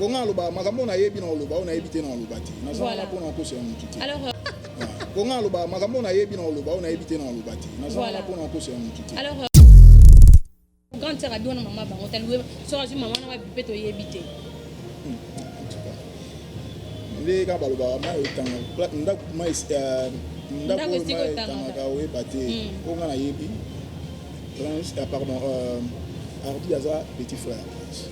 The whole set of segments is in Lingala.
Po nga aloba makambo nayebi na oloba, oyo nayebi te na oloba te. Naza wana mpona kokosela motu te. Alors, Po nga aloba makambo nayebi na oloba, oyo nayebi te na oloba te. Naza wana mpona kokosela motu te. Alors, grande sœur abi wana mama bango taluwe soki azwi mama wana wapi mpe toyebi te. En tout cas, nde kaka balobaka mai otanga ndako mai, ndako oyo mai etangaka oyeba te. Mpo nga nayebi Prince, pardon, Hardy aza petit frère ya Prince.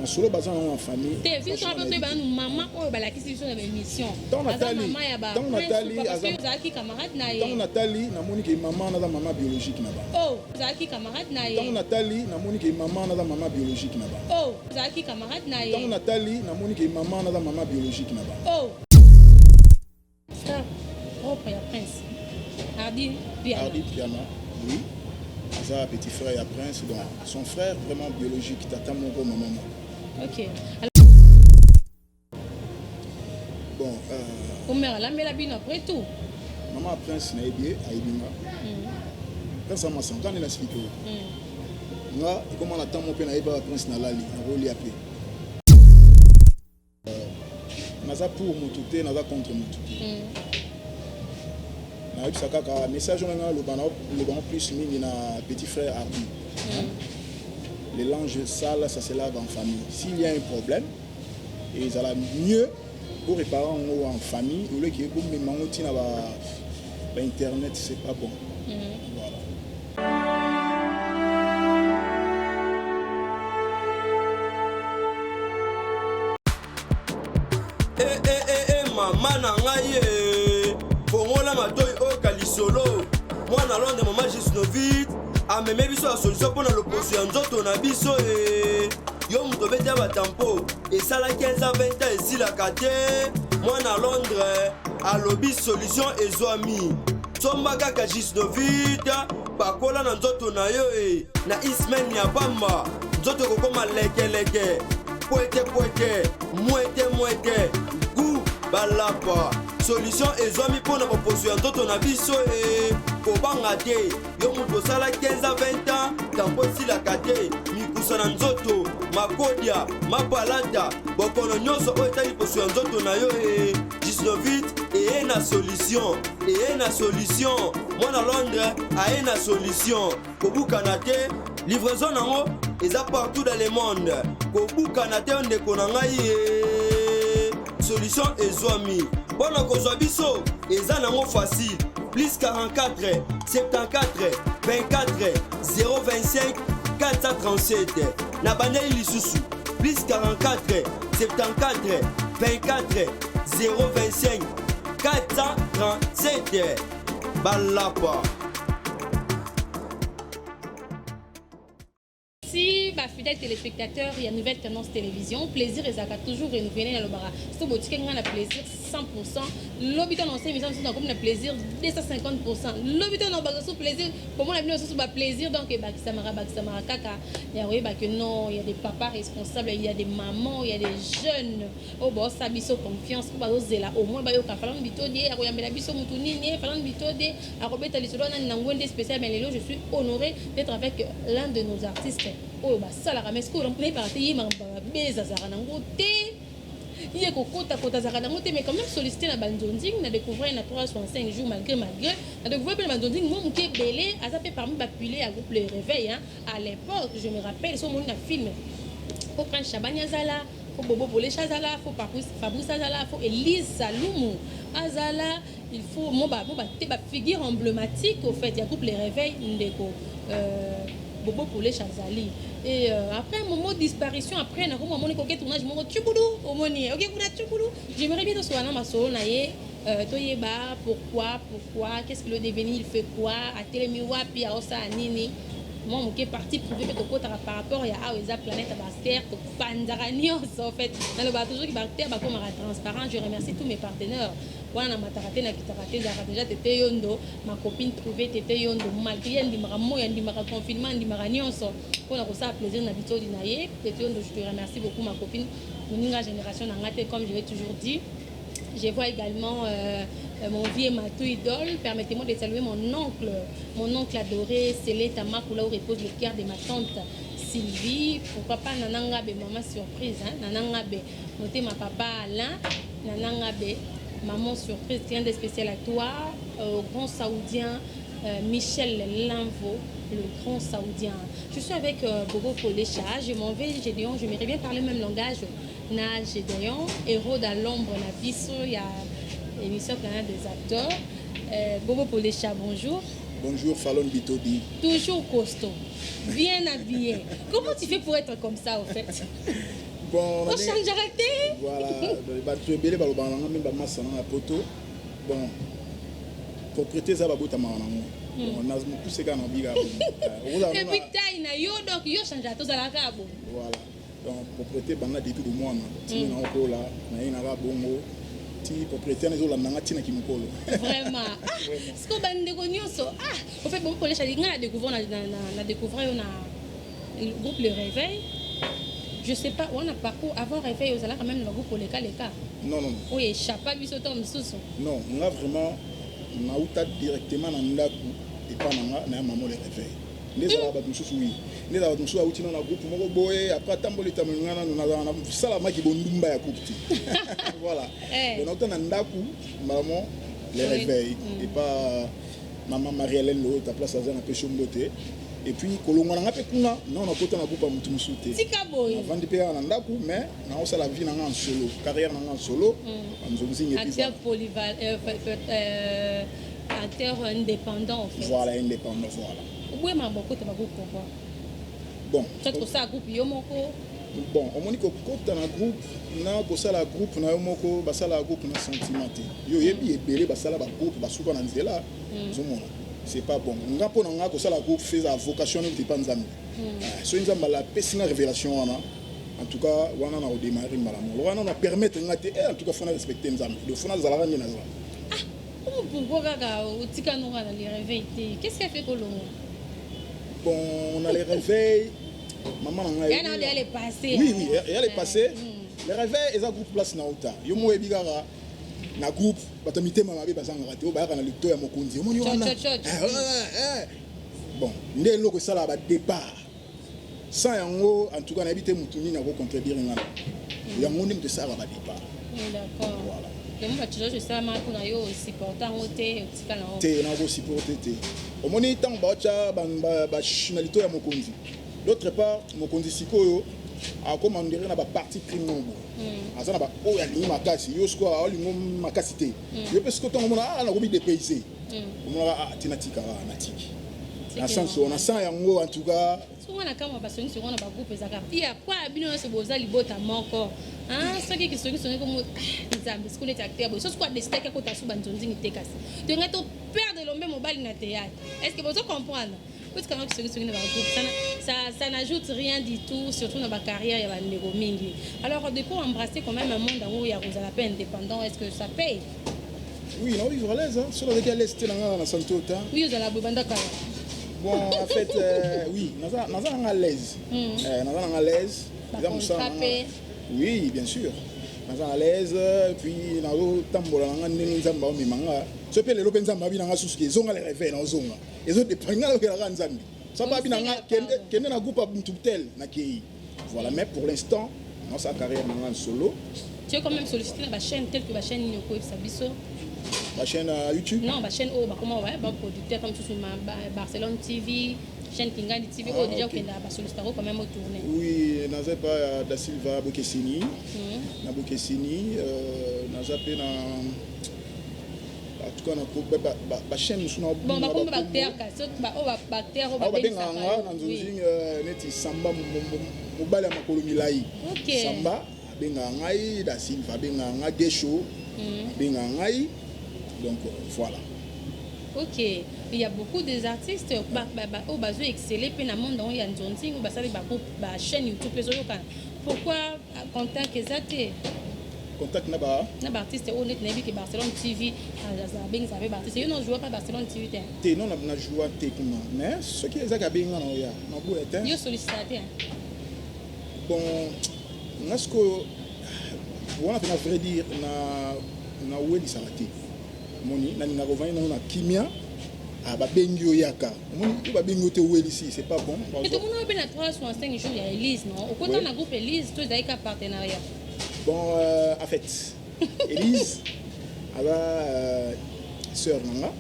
Masolo baza nango na famille te, biso wana toyeba nanu mama oyo balakisi biso na baémission. Ntango aza natali mama ya ba ntango natali parce que ozalaki camarade na ye. Ntango natali, namoni ke mama naza mama biologique na bango. Oh, ozalaki camarade na ye. Ntango natali, namoni ke mama naza mama biologique na bango. Oh, ozalaki camarade na ye. Ntango natali, namoni ke mama naza mama biologique na bango. Oh, frère propre ya Prince Hardy Piana. Hardy Piana, oui, aza petit frère ya Prince, donc son frère vraiment biologique, tata moko mama moko. Ok. Alors, bon, Omer alambela bino après tout. Mama Prince nayebi ye, ayebi nga. Prince amasanga nde nasiliki oyo. Nga ekoma na ntango mpe nayebaka Prince nalali nakolia mpe. Naza pour motu te, naza contre motu te. Nayebisa kaka message wana, nga naloba nalobango plus mingi na petit frère Hardy. Les linges sales, ça se lave en famille. S'il y a un problème, ezala mieux pour réparer yango en famille au lieu que bomema yango ntina ba ba internet, c'est pas bon. Voilà. E, e, e, e, mama na ngai ye, fongola matoi, oyoka lisolo. Mwana Londres, mama Gisnovit ameme biso ya solution mpo na loposo ya nzoto na biso. E yo moto obeti ya batampo esala 15 a 20 ans esilaka te, mwana Londres alobi solution ezwami. Somba kaka Gisnovit, pakola na nzoto na yo. E na ismaine ya pamba, nzoto ekokoma lekeleke, pwete pwete, mwete mwete, gu balapa. Solution ezwami mpo na baposo ya nzoto na biso. E kobanga te, yo moto osala 15 a 20 ans tampo esilaka te, mikusa na nzoto, makodia, mapalata, bokono nyonso oyo etali poso ya nzoto na yo, e Gisnovit eye na solution, eye na solution. Mwana Londres aye na solution. Kobukana te, livraison nango eza partout dans le monde. Kobukana te, ndeko na ngai ye, solution ezwami. Mpo na kozwa biso eza nango facile: plus 44 74 24 025 437. Na bandeli lisusu: plus 44 74 24 025 437. Balapa. Si bafidèle téléspectateur ya Nouvelle Tendance Télévision, plaisir ezalaka toujours renouvelé. Nalobaka so botike ngai na plaisir 100, lobi to na osala émission mosusu nakomi na plaisir 250, lobi to na baka so plaisir komona bino lisusu baplaisir. Donc ebakisamaka, bakisamaka kaka ya koyeba que non, il y a des papas responsables, il y a des mamans, il y a des jeunes oyo baosala biso confiance, mpo bazozela au moins bayoka Falanu Bitodie akoyambela biso mutu nini, Falanu Bitodie akobeta lisolo nani na ngwende spécial. Mais lelo je suis honoré d'être avec l'un de nos artistes oyo basalaka, mais sikoyo nayebaka te ye makambo babeza azalaka nango te, ye kokotakota azalaka nango te, mais quand même sollicité na banzonzing. Na découvrir na 365 jours, malgré na découvrir mpe na banzonzing mo moke ebele. Aza mpe parmi bapilier ya groupe Le Réveil, hein. À l'époque, je me rappelle, so omoni na film, fo Prince Chabani azala, fo Bobo Polesha azala, fo Fabrice azala, fo Elise Salumu azala, il faut mo ba te bafigure emblématique au fait ya groupe Le Réveil. Ndeko Bobo Polesha azali. Et après un moment disparition, après nakoma omoni koke tournage moko tshubulu, omoni oke kuna tshubulu. J'aimerais bien tosola na masolo na ye, toyeba pourquoi, qu'est-ce qu'il est devenu, il fait quoi, atelemi wapi, aosala nini. Mwa moke partie privée mpe tokɔtaka par rapport ya awa eza planète ya baster, topanzaka nyonso. En fait, nalobaka toujours ki baster bakomaka transparent. Je remercie tous mes partenaires wana, namataka te, nakitaka te, ezalaka déjà Tete Yondo, ma copine privée Tete Yondo. Malgré ye andimaka moi, andimaka confinement, andimaka nyonso mpona kosala plaisir na bitodi na ye. Tete Yondo, je te remercie beaucoup, ma copine, moninga génération na nga te, comme je l'ai toujours dit. Je vois également mon vieux Matou Idole. Permettez-moi de saluer mon oncle adoré, Célé Tamakou, là où repose le cœur de ma tante. Sylvie, pourquoi pas Nana Ngabe, maman surprise, hein? Nana Ngabe, motema papa Alain, Nana Ngabe, maman surprise, clin d'œil spécial à toi, au grand saoudien Michel Linvo, le grand saoudien. Je suis avec Bobo Polecha, je m'en vais, Gédéon, je m'aimerais bien parler le même langage. Na Gédéon, héros dans l'ombre, na biso, il y a émission Planète des acteurs. Bobo Polecha, bonjour. Bonjour Falon Bitodi. Toujours costaud, bien habillé. Comment tu fais pour être comme ça au fait? Bon, on change te. Voilà, bato ebele balobaka nanga mpe bamasa nanga poto. Bon, propriété eza babotamaka nango. Bon, na mokuse kaka na bika. Et puis taille na yo, donc yo change tozalaka bo. Voilà. Donc propriété banda depuis de mwana tini na okola na ye naka bongo ti propriété wana ezolanda nga ntina kimokolo. Vraiment. Ah, siko bandeko nyonso, ah, au fait Bobo Polecha, nga na découvrir na découvrir yo na groupe Le Réveil. Je sais pas, wana parcours avant Réveil, ozalaka même na groupe Oleka Leka? Non, non. Oyo échappa biso to mosusu. Non, nga vraiment nauta directement na ndako epa na nga na ya mamo Le Réveil. Nde ezalaka bato mosusu, oui, nde ezalaka bato mosusu auti na groupe moko boye, après atamboli etamboli. Nga nanu nazala na salamaki bondumba ya groupe te. Voilà. Donc nauta na ndako mbala Le Réveil epa mama Marie-Hélène Loota, place aza na pesi mbote. Et puis kolongwa na nga mpe kuna non, nakota na groupe ya motu mosusu te. Tika boye. Navandi mpe kaka na ndako, mais naosala vie na nga en solo, carrière na nga en solo, banzonzingi. Acteur polyval, acteur indépendant en fait. Voilà, indépendant, voilà. Obwema bokota bagroupe pourquoi? Bon. Peut-être kosala groupe yo moko. Bon, omoni, kokota na groupe na kosala groupe na yo moko, basala groupe na sentiment te. Yo oyebi, ebele basala bagroupe, basuka na nzela. Ozomona, c'est pas bon. Nga, mpo na nga, kosala groupe fe eza vocation nini te pa Nzambe. Soki Nzambe alapesi nga révélation wana, en tout cas wana na kodémarrer mbala moko wana na permettre nga te. En tout cas faut na respecter Nzambe, donc faut nazalaka nde naza. Pourquoi kaka otika nonga na Le Réveil te? Qu'est-ce qui a fait kolongo? Bon, na Le Réveil, mama na ngai Ya na ya le passé. Oui, ya le passé. Le Réveil eza groupe place na uta. Yo mo oyebi kaka na groupe bato mitema mabe bazangaka te, oyo bayaka na lito ya mokonzi, omoni wana. Bon, nde eloko esalaka badépart sans yango. En tout cas nayebi te motu nini akocontredire nga na yango nde moto esalaka badépart. D'accord. Voilà. Donc bato esalama mpona yo osupporte yango te, otika nango. Te, nakosupporte te. Omoni, ntango baotya na lito ya mokonzi, d'autre part mokonzi sikoyo akoma ndenge na baparti pris moko boye, aza na baoyo alingi makasi. Yo sikoyo aolingo makasi te. Yo mpe sikoyo ntango omona a nakomi dépaysé, omonaka tina tikaka natiki na sens na sens yango en tout cas. Songo na kamwa basongisongi wana, bagroupe ezalaka pia kwa bino nyonso boza libota moko. Soki kisongisongi komo Nzambe sikoyo neti acteur boye, so sikoyo adécidaki akota so banzonzingi te, kasi tongai to perdre elombe mobali na théâtre. Est ce que bozo comprendre? Otikanga kisongisongi na bagroupe, ça n'ajoute rien du tout, surtout na bacarrière ya bandeko mingi. Alors depuis embrasser quand même un monde yango ya kozala mpe indépendant, est ce que ça paye? Oui, na vivre à l'aise, hein. Soki nazalaki à l'aise te na nga na santé ota. Oui, ozala boye banda kala. Bon, en fait oui, naza nanga à l'aise. Naza nanga à l'aise. Eza mosala Bacontrats mpe? Oui, bien sûr, naza à l'aise. Puis nazotambola nanga ndenge Nzambe aomema nga. So mpe lelo mpe Nzambe abi nanga susu ezonga Le Réveil, naozonga. Ezodépend nga, nayokelaka Nzambe. So mpe abi nanga kende na groupe ya mutu tel, nakei. Voilà, mais pour l'instant naosala carrière nanga en solo. Tu es quand même sollicité na bachaîne telle que bachaîne nini okoyebisa biso? Bachaîne ya YouTube? Non, bachaîne oyo bakoma baproducteur comme mosusu Barcelone TV, chaîne Kingandi TV, oyo déjà okendaka, basollicitako quand même otourne. Oui, naza epa ya Da Silva Bokeseni, na Bokeseni. Naza mpe na, en tout cas na bachaîne mosusu. Bon, bakomba baacteur, kasi oyo baacteur oyo babengaka nga na nzonzing neti Samba, mobali ya makolo milai. Samba abengaka ngai, Da Silva abengaka ngai, Gesho abengaka ngai. Donc voilà. Ok, il y a beaucoup des artistes oyo bazo exceller mpe na monde yango ya nzonzing, oyo basali bagroupe, bachaîne YouTube ezoyokana. Pourquoi contact eza te? Contact na ba? Na baartiste oyo neti nayebi ke Barcelone TV abengisaka mpe baartiste. Yo na joua pa Barcelone TV te? Te, non, na joua te kuna, mais soki ezaki abengi nga na oya, naboya te. Yo sollicita te? Bon, nga sikoyo wana mpena, vrai dire, na nawelisaka te. Moni nalingaka kovandi nano na kimia. Ah, babengi yo, yaka. Omoni yo, babengi yo te, owelisi, c'est pas bon. Et tomona mpe na 365 jours ya Élise, non? Okota na groupe Élise to ezalaki ka partenariat? Bon, en fait, Élise aza sœur na nga.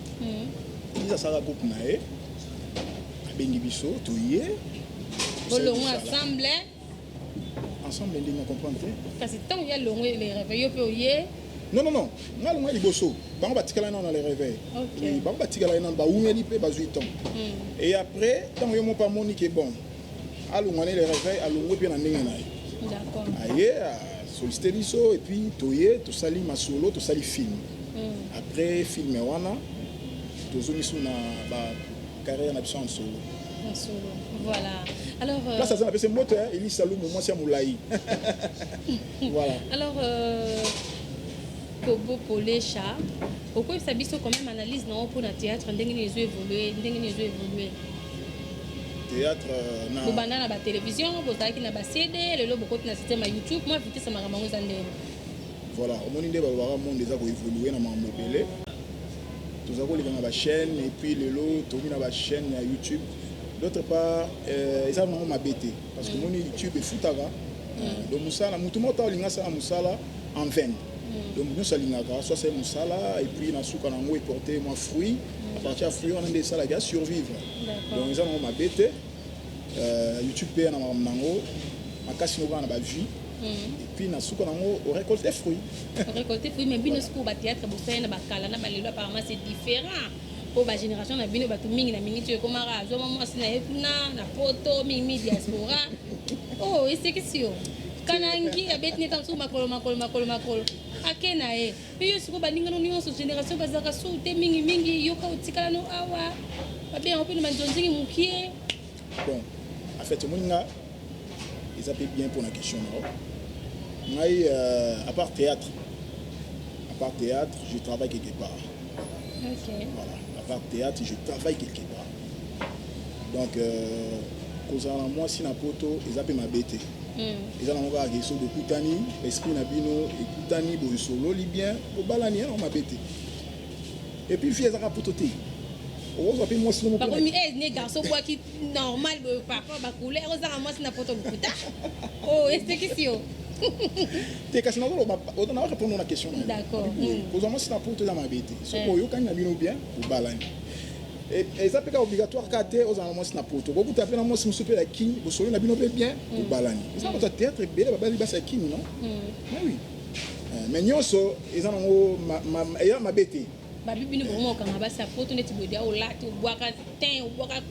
Élise asalaka groupe na ye, abengi biso, toye. Bolongo ensemble? Ensemble ndenge comprendre te. Kasi ntango ya longo Le Réveil, yo mpe oye? Non, non, non, nga longo ya liboso, bango batikala nano na Le Réveil. Oui, bango batikala nano, bawumeli mpe bazwi temps. Et après, ntango yo moko amoni ke bon, alongwa ne Le Réveil, alongwe mpe na ndenge na ye. Aye asollicite biso et puis toye, tosali masolo, tosali film. Après film wana, tozongi su na bacarrière na biso en solo. En solo, voilà. Alors place aza, napesi mbote, Elisa Lumu, mwasi ya molai, voilà. Alors Bobo Polesha, okoyebisa biso quand même analyse na yo mpona théâtre, ndenge nini ezo évolue, ndenge nini ezo évolue? Théâtre na Bobanda na batélévision, bozalaki na baCD, lelo bokoti na système ya YouTube. Mwa vitesse ya makambo yango eza ndenge? Voilà, omoni nde balobaka, monde eza koévolue na makambo ebele. Toza koleka na bachaîne et puis lelo tokomi na bachaîne ya YouTube. D'autre part, eza nango mabe te, parce que omoni, YouTube efutaka. Donc mosala, motu moko ta olinga asala mosala en vain. Donc nyonso alingaka so asali mosala et puis na suka nango eporte mwa fruit, à partir ya fruit wana nde esalaki asurvivre. Donc eza nango mabe te. YouTube mpe na makambo nango makasi noko kaka na bavie et puis na suka nango orécolte fruit. Récolter fruit. Mais bino sikoyo, bathéâtre bosali na bakala na balelo, apparemment c'est différent, mpo bagénération na bino, bato mingi na mingi ti ekomaka azwama mwasi na ye kuna na poto, mingi diaspora. Oh, esekisi yo kanangi abeti neta mosuku makolo makolo makolo makolo, ake na ye. Mpe yo sikoyo, baningano nyonso génération bazalaka su te mingimingi, yoka otikala no awa, babengango mpe na banzonzingi mokie. Bon, en fait, omoni nga, eza mpe bien mpona question na yo. Ngai, à part théâtre, à part théâtre, je travaille quelque part. Voilà, à part théâtre, je travaille quelque part. Donc kozala na mwasi na poto eza mpe mabe te. Eza nango kaka ke so bokutani, esprit na bino ekutani, bosololi bien, bobalani, yango mabe te. Et puis vie ezaka poto te, okozwa mpe mwasi no. Bakomi ne garçon bwaki normal boye par rapport bacouleur, ozanga mwasi na poto, lokuta. Oh, esekisi yo. Te, kasi nazoloba, na répondre na question na yo. Kozwa mwasi na poto eza mabe te soki oyokani na bino bien, bobalani. Eza mpe kaka obligatoire kaka te ozala na mwasi na poto. Kokuta mpe na mwasi mosusu mpe ya Kini, bosoli na bino mpe bien, bobalani. Eza bato ya théâtre ebele babali basi ya Kini, non? Mais oui. Mais nyonso eza nango eza mabe te. Babi bino bokoma kokanga basi ya poto neti boye, dia olati, obwaka tin, obwaka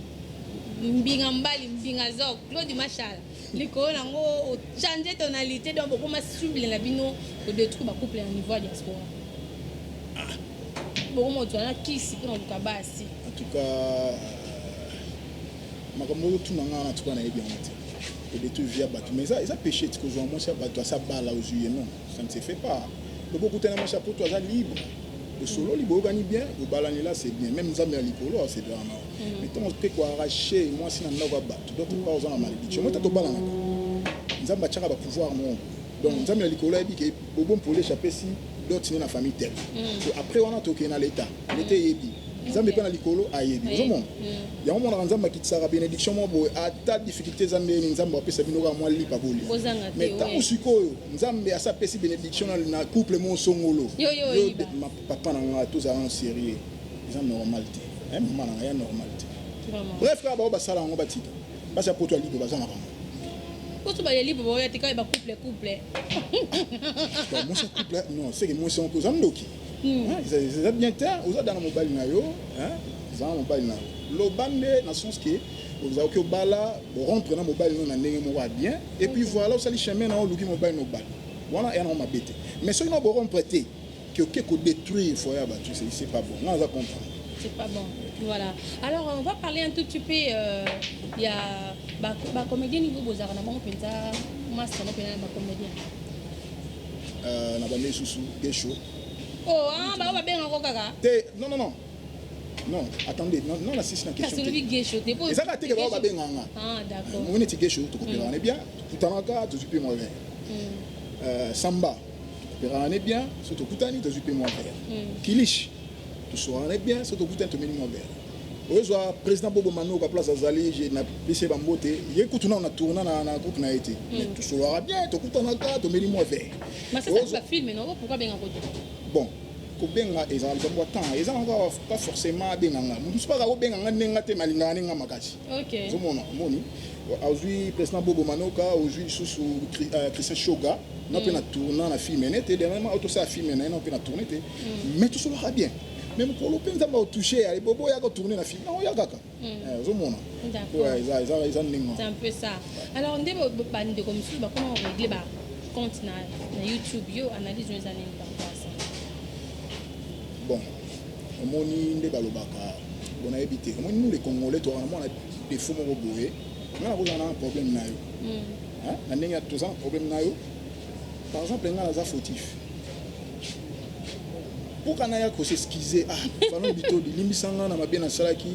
mbinga mbali, mbinga zok, Claude Machala likolo nango, ochange tonalité. Donc bokoma cible na bino kodétruire bacouple na niveau ya diaspora, bokoma ozwa na kisi mpona koluka basi. En tout cas, makambo ozotuna nga wana, en tout cas nayebi yango te. Kodétruire vie ya bato, mais eza péché ti kozwa mwasi ya bato asa bala, ozwi ye, non, ça ne se fait pas. Lobo okutana mwasi ya poto, aza libre, bosololi, boyokani bien, bobalani, là c'est bien. Même Nzambe ya likolo asepelaka na mais ntango mpe koarrache mwasi na ndako ya bato, d'autre part oza na malédiction. Moi ta tobalanaka, Nzambe atiaka bapouvoir moko. Donc Nzambe ya likolo ayebi ke Bobo Mpolesha apesi dot ne na famille tel. So après wana tokende na l'état, l'état eyebi, Nzambe mpe na likolo ayebi. Ozomona yango, monaka Nzambe akitisaka bénédiction moko boye, ata difficulté eza ndeni, Nzambe apesa bino kaka mwa lipa bolia. Kozanga te. Mais ntango sikoyo Nzambe asa apesi bénédiction na couple mo songolo, Yo, yo, oyiba. Papa na nga, tozala en sérieux, eza normal te. Mama na nga, ya normal te. Bref, kaka bao basala yango, batika. Basi ya poto ya libre baza na bango. Poso bayeli bo boya tika ba couple couple. Bon, mwasi ya couple, non, c'est que mwasi yango oza ndoki. Hein, eza bien te. Oza dana mobali na yo, hein, eza na mobali na yo, loba nde na sens ke ozalaki obala, borompre na mobali no na ndenge moko ya bien, et puis voilà, osali chemin na yo, oluki mobali na obala wana, eya nango mabe te. Mais soki na borompre te, ke oke kodétruire foyer ya bato, c'est pas bon. Nga naza comprendre. C'est pas bon. Voilà. Alors, on va parler un tout petit peu. Il y a ba comédien niveau bozara na bango penza master no pena ba comédien. Na bande lisusu Gesho. Oh, ah ba ba benga ko kaka. Te, non, non, non, non, attendez, non, non, nasisi na question. Kasi te. Lobi Gesho te. Eza kaka te ke bao babenganga. Ah, d'accord. Omoni neti Gesho, tokopelaka ne bien, tokutanaka, tozwi mpe mwa verre. Samba, tokopelaka ne bien, so tokutani, tozwi mpe mwa verre. Kilish, tosolaka ne bien, so tokutani, tomeli mwa verre. Ozwa président Bobo Manoka, place azali, napesi ye bambote. Ye kutu nao na tourna na groupe na ye te, mais tosololaka bien, tokutanaka, tomeli mwa verre. Masasa bafilme no, pourquoi bengako te? Bon, kobenga ezala likambo ya temps, eza nango pas forcément abenganga. Motu mosusu kaka kobenganga ndenge te, malingaka ndenge makasi. Ozomona, omoni, azwi président Bobo Manoka, ozwi lisusu Christian Shoga na mpe na tourna na film ne te. Dernièrement otosala film na ye na mpe na tourne te, mais tosolaka bien. Mais mokolo mpe Nzambe atouche ya bobo, oyaka tourne na film na oya kaka. Ozomona, eza ndenge. C'est un peu ça. Alors nde bandeko mosusu bakoma korégler bacompte na YouTube. Yo, analyse oyo eza nini par rapport à ça? Bon, omoni nde balobaka, bon, nayebi te. Omoni, nous les Congolais, tokaka na mwana défaut moko boye. Nga nakozala na problème na yo na ndenge toza na problème na yo. Par exemple, nga naza fautif, mpoka naya kos'excuser: "Ah, Falon Bitodi, limbisanga na mabe nasalaki,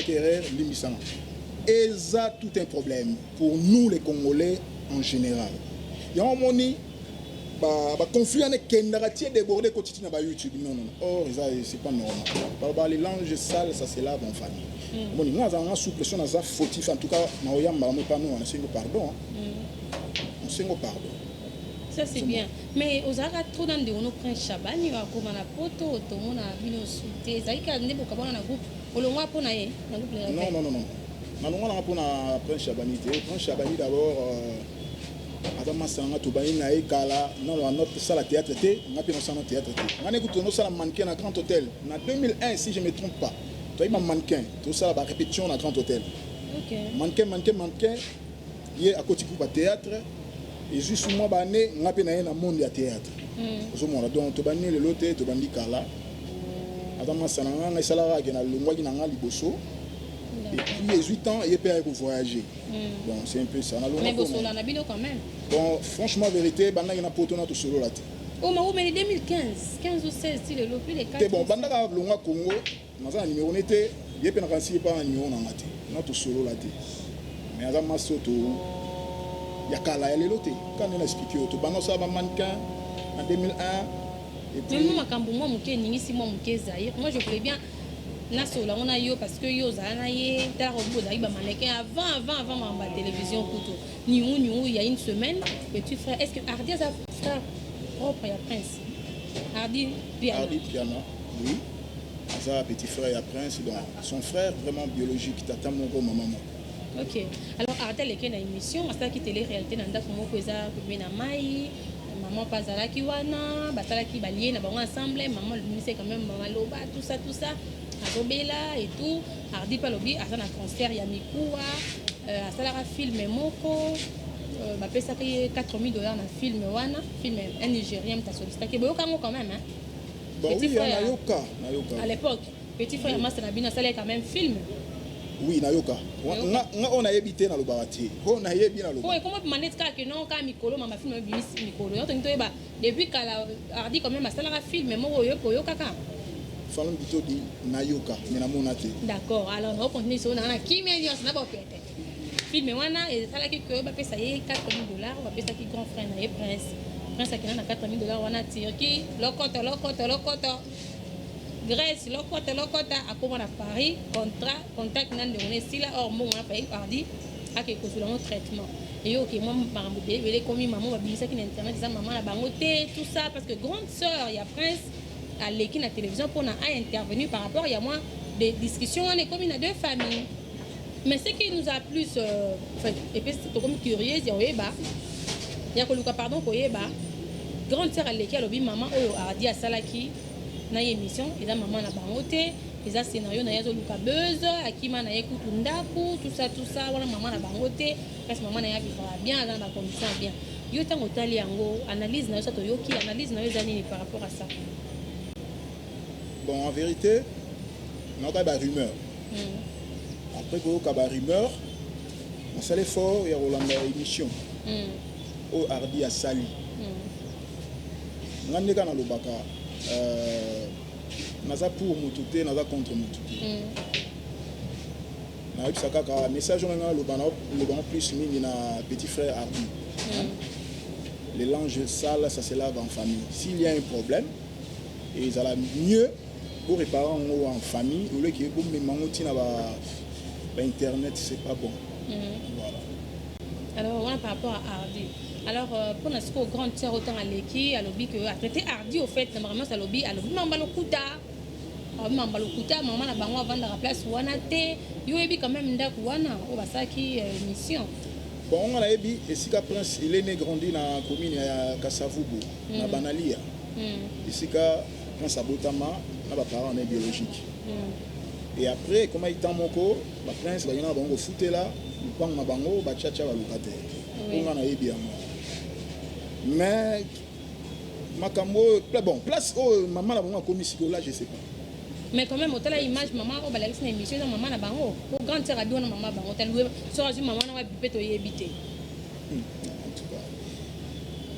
erreur, limbisanga." Eza tout un problème pour nous les Congolais en général. Yango omoni baconflit wana ekendaka tie débordé, ekoti ti na baYouTube. Non, non, or eza, c'est pas normal. Balobaka: les linges sales, ça se lave en famille. Omoni, nga azalanga souple. So naza fautif, en tout cas naoyambala mo epano wana, nasengo pardon, nasengo pardon. Ça, c'est bien, mais ozalaka trop na ndeko no Prince Chabani oyo akóma na Poto. Tomona bino su te. Ezalaki kaka nde bokabwana na groupe, olongwa mpo na ye na groupe? Non, non, non, non, nalongwa nanga mpo na Prince Chabani te. Prince Chabani d'abord, aza masanga, tobandi na ye kala. Nano anosala théâtre te, nga mpe nosala na théâtre te. Nga nde kutu nosala mannequin na Grand Hôtel na 2001, si je me trompe pas. Toyebi bamannequin, tosala barépétition na Grand Hôtel. Mannequin, mannequin, mannequin. Ye akoti groupe ya théâtre, ezwi su mwa bane, nga mpe na ye na monde ya théâtre. Ozomona, donc tobandi lelo te, tobandi kala. Aza masana nga. Nga esalaka ake nalongwaki na nga liboso et puis ezwi temps, ye mpe aye kovoyager. Bon, c'est un peu ça. Mais bosola na bino quand même? Bon, franchement, vérité, bandaki na Poto na tosolola te. Oh, maumeli 2015, 15 ou 16, ti lelo, plus de 4. Te, bon, bandaka longwa Congo, naza na numéro ne te. Ye mpe nakanisi ye mpa na numéro na nga te, na tosolola te. Mais aza masi oyo to ya kala, ya lelo te. Kaka nde na expliquer oyo, tobanda osala bamannequin en 2001 et puis mais makambo mwa moke eningisi mwa moke Zaire. Moi, je voulais bien nasola yango na yo parce que yo ozala na ye. Talaka, obi ozalaki bamannequin avant, avant, avant makambo ya télévision kutu. Niu niu, il y a une semaine, petit frère, est ce que Hardi aza frère propre ya Prince Hardi Piana? Hardi Piana, oui, aza petit frère ya Prince, donc son frère vraiment biologique, tata moko, mama moko. Ok, alors Hardi aleki na émission, asalaki télé réalité na ndako moko eza pembeni na mai. Mama mpe azalaki wana, basalaki balie na bango ensemble. Mama alobi quand même, maloba, tout ça, tout ça, azobela et tout. Hardi mpe alobi aza na concert ya mikuwa, asalaka film moko, bapesaki ye 4000 $ na film wana, film un Nigérien moto asollicitaki. Boyoka yango quand même, hein? Bah oui, nayoka, nayoka. À l'époque, petit frère masa na bino asalaki quand même film. Oui, nayoka. Nga oyo nayebi te, nalobaka te. Oyo nayebi, naloba. Po ekoma pema neti kaka ke non, kaka mikolo mama film ebimisi mikolo yo. Tongi toyeba depuis kala, Hardi quand même asalaka film moko oyo oyokaka. Falon Bitodi, nayoka, mais namona te. D'accord, alors naocontinue so nanga na kimia nyonso na bopete. Film wana esalaki ke bapesa ye 4000 $. Bapesaki grand frère na ye Prince. Prince akenda na 4000 $ wana Turquie, lokoto lokoto lokoto, Grèce, lokota lokota, akóma na Paris, contrat, contact na ndeko na esila. Or mbongo wana faye Hardi ake kozwela yango traitement. Eyoke mwa makambo ebele ebele ekomi. Mama babimisaki na internet, eza mama na bango te, tout ça, parce que grande sœur ya Prince aleki na télévision mpona aintervenir par rapport ya mwa des discussions wana ekomi na deux familles. Mais ce qui nous a plus enfin, epesi tokomi curieuse ya koyeba, ya koluka, pardon, koyeba, grande sœur aleki, alobi mama oyo Hardi asalaki na ye émission eza mama na bango te, eza scénario na ye, azoluka buzz, akima na ye kutu ndako, tout ça, tout ça. Wana mama na bango te, kasi mama na ye avivaka bien, aza na bacondition ya bien. Yo, ntango otali yango, analyse na yo, sa toyoki, analyse na yo eza nini par rapport à ça? Bon, en vérité, nayoka barumeur. Après koyoka barumeur, nasala effort ya kolanda émission oyo Hardi asali. Nga nde kaka nalobaka, naza pour motu te, naza contre motu te. Nayebisa kaka message oyo nga naloba, nalobango plus mingi na petit frère Hardi. Les linges sales, ça se lave en famille. S'il y a un problème, ezala mieux. Boréparer yango en famille, oleki bomema yango ntina bainternet, c'est pas bon. Voilà. Alors wana par rapport à Hardy. Alors mpona sikoyo grande sœur, otanga aleki, alobi ke atraité Hardy au fait na makambo nyonso. Alobi mamba lokuta, alobi mamba lokuta, mama na bango avandaka place wana te. Yo oyebi quand même ndako wana oyo basalaki émission? Bon, nga nayebi esika Prince, il est né, grandi na commune ya Kasavubu, na Banalia, esika Prince abotama na baparent na ye biologique. Et après ekomaki temps moko, baprince bakenda na bango kofutela lupango na bango, batiatia balocataire. Mpo nga nayebi yango, mais makambo oyo, bon, place oyo mama na bango akomi sikoyo là, je sais pas. Mais quand même otala image, mama oyo balakisi na émission eza mama na bango? Po grande sœur abi wana mama bango taluwe soki azwi mama na wapi mpe toyebi te. En tout cas,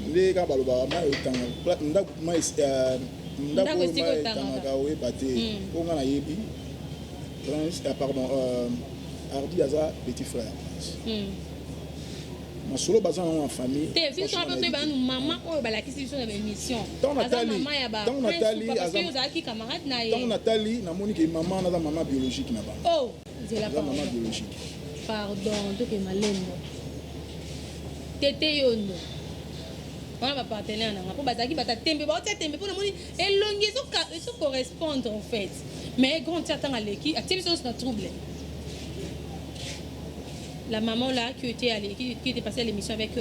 nde kaka balobaka mai otanga ndako mai, ndako Ndako oyo esika mai otangaka. Etangaka oyeba te. Mpo nga nayebi Prince, pardon, Hardy aza petit frère ya Prince. Masolo baza nango na famille. Te, biso Franchement, mpe toyeba nayebi nanu mama oyo balakisi biso na baémission Ntango aza mama ya ntango natali parce que ozalaki camarade na Ntango ye. natali, namoni ke mama naza mama biologique na bango. Oh, nzela. Aza mama Pardon. biologique. Pardon, toke malembo. Tete yondo wana bapartenaire nanga mpo bazalaki bata tembe, baotia tembe mpo namoni elongi ezocorrespondre en fait. Mais grande sœur, ntango aleki, atie biso nyonso na trouble. La maman là qui était passée à l'émission avec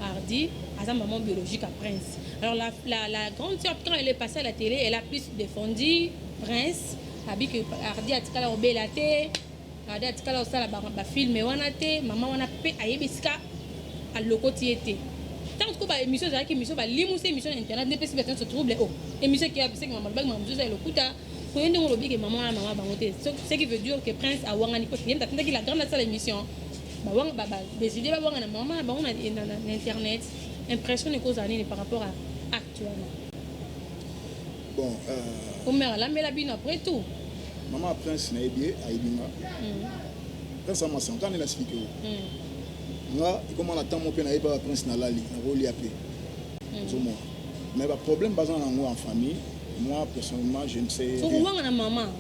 Hardy, à sa maman biologique à Prince. Alors la grande sœur, quand elle est passée à la télé, elle a plus défendu Prince, abi que Hardy atikala obela te, Hardy atikala osala bafilm wana te, mama wana mpe ayebi esika alokoti ye te. Ntango sikoyo baémission ezalaki, émission balimusi émission na internet, nde mpesi bato nyonso trouble. Oh, émission ekeya seke mama alobaki makambo mosusu ya lokuta. Koye ndenge olobi ke mama wana mama bango te, ce qui veut dire que Prince awangani po ye atindaki la grande asala émission, badécider bawanga na mama na bango na internet. Impression ekozala nini par rapport à acte wana? Bon, omere alambela bino après tout. Mama ya Prince, nayebi ye, ayebi nga. Prince amasa nka nde nasiliki oyo. Nga ekoma na ntango mpe nayebi kaka Prince nalali nakolia mpe ozomona, mais baproblème baza na yango en famille, moi personnellement je ne sais So rien. kowanga na mama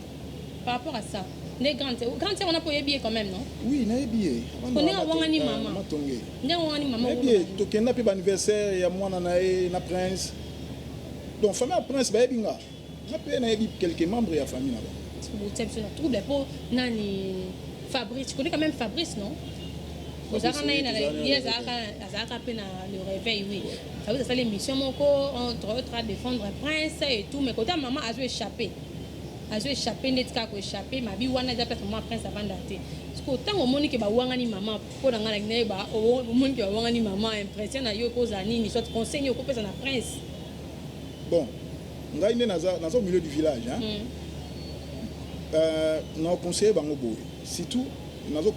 par rapport à ça nde grande sœur wana mpo oyebi ye quand même, non? Oui, nayebi ye. Ko ndenge awangani mama. Matonge. Ndenge wangani mama. Nayebi ye, tokenda mpe baanniversaire ya mwana na ye na Prince. Donc famille ya Prince bayebi nga, nga mpe nayebi quelques membres ya famille na bango. Botia biso na trouble mpo nani? Fabrice, tu connais quand même Fabrice, non? Ozalaka na ye ye azalaka mpe na Le Réveil. Oui, Fabrice asala émission moko, entre autres à défendre Prince et tout, mais kota mama azo échappé, azo échappé ndeti kaka koéchappé mabi wana eza place mama Prince avanda te. Parce que ntango omoni ke bawangani mama, mpo na ngai nayeba, omoni ke bawangani mama, impression na yo ekozala nini, soit conseil nini okopesa na Prince? Bon, ngai nde naza au milieu du village, hein? Na conseiller bango boye, surtout nazo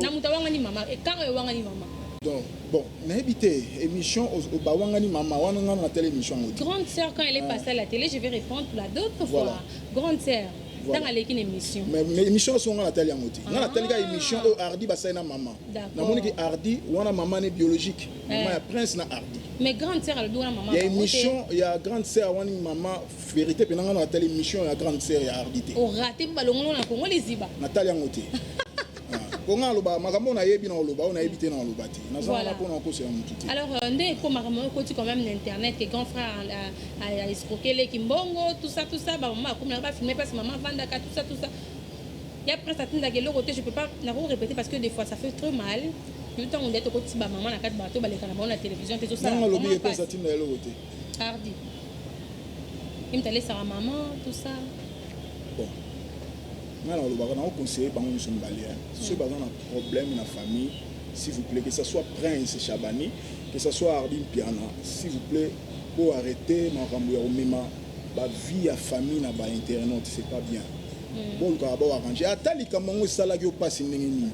Na moto awangani mama, ekanga oyo ewangani mama. Donc bon, nayebi te émission bawangani mama wana, nga na tele émission yango te. Grande sœur, quand elle est passée à la télé, je vais répondre pour la d'autres Voilà. fois. Grande sœur, Voilà. ntango aleki na émission. Mais émission so nga natali yango te. Nga natali kaka Ah. émission oyo Hardy basali na mama. Namoni ke Hardy wana mama ne biologique, mama Eh. ya Prince na Hardy. Mais grande sœur alobi wana mama Ya bango te. émission ya grande sœur wani mama, vérité mpe nanga natali émission ya grande sœur ya Hardy te. Oraté mpo balongolo na Kongo liziba. Natali yango te. Ko nga aloba makambo oyo nayebi na oloba, oyo nayebi te na oloba te. Naza wana mpona okosela motu te. Alors nde ekomaka mo ekoti quand même na internet ke grand frère a escroqué leki mbongo, tout ça, tout ça. Bamama akomi bafilme parce mama avandaka, tout ça, tout ça. Ya Prince atindaka eloko te. Je peux pas nako répéter parce que des fois ça fait trop mal. Yo ntango nde tokotisi bamama na kati, bato baleka na bango na télévision te, ezosala Nanga alobi vraiment ke Prince pasi. atinda eloko te. Hardy ye moto alesaka mama, tout ça. Bon, nga na olobaka, na oconseille bango nyonso mibale, soki baza na problème na famille, s'il vous plaît, que ça soit Prince Chabani, que ça soit Hardy Mpiana, s'il vous plaît, po arrêter makambo ya komema bavie ya famille na bainternaute, c'est pas bien. Bolukaka baoarrange ata likambo yango esalaki yo mpasi ndenge nini.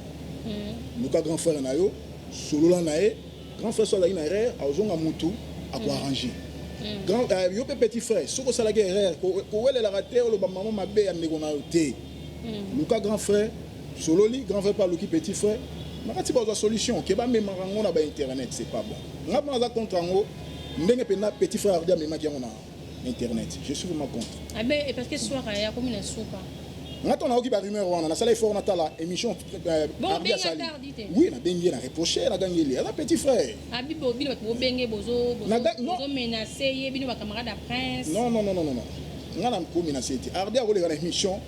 Luka grand frère na yo, solola na ye. Grand frère so azalaki na erreur, azonga mutu akoarrange. Grand, yo mpe petit frère, soki osalaki erreur, kowelelaka te, oloba mama mabe ya ndeko na yo te. Luka grand frère, sololi grand frère mpe aluki petit frère, na kati bazwa solution. Ke bamemaka yango na bainternet, c'est pas bon. Nga mpo naza contre yango, ndenge mpenza petit frère Hardy amemaki yango na Internet, je suis vraiment contre. Ah ben, parce que soir aya komi na suka. Nga ntango nayoki barumeur wana, nasala effort, natala émission. Bon, Arbi obengi asali. ata Ardi te? Oui, nabengi ye, na reproche, nagangeli, aza petit frère. Abi bo bino bato bobenge bozo Non. bozomenace ye, bino bacamarade ya Prince. Non, non, non, non, non, non, nga na komenace te. Ardi akoleka na émission,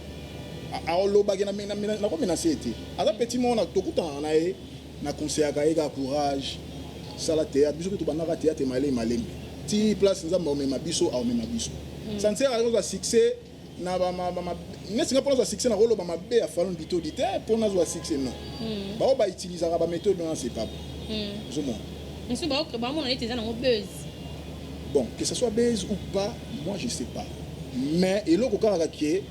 aolobaki nakomenace te. Aza petit moko, tokutanaka na ye, na conseillaka ye kaka courage, sala théâtre. Biso mpe tobandaka théâtre malemi malemi ti place Nzambe aomema biso, aomema biso. Ça ne sert à rien kozwa succès na neti nga. Mpo nazwa succès, nakoloba mabe ya Falon Bitodi te mpo nazwa succès? Non. Bao bautilisaka baméthode wana, c'est pas bon. Ozomona? Mosusu bamona neti eza nango buzz. Bon, que ce soit buzz ou pas, moi je sais pas, mais eloko kaka ke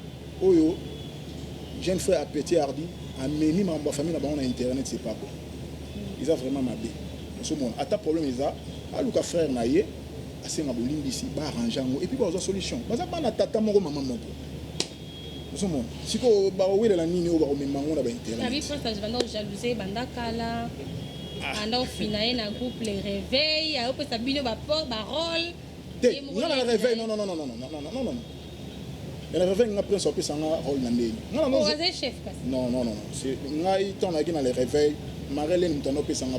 oyo jeune frère petit Hardi amemi makambo ya famille na bango na internet, c'est pas bon, eza vraiment mabe. Ozomona, ata problème eza, aluka frère na ye, asenga bolimbisi, baarrange yango et puis bazwa solution. Baza bana tata moko, mama moko. Ozomona sikoyo bakowelela nini oyo bakomema yango na Abi bainternet? Prince banda ojalousie, banda kala, banda ofina ye na groupe Les Réveil, ayopesa bino barole. Te, nga na Réveil, non, non, non, non, non, non, non, non, non, na Réveil, nga Prince apesanga rôle na ndeni nga na Azali chef kasi. Non, non, non, non, c'est ngai, ntango nayaki na Les Réveil, Marelene moto ando opesanga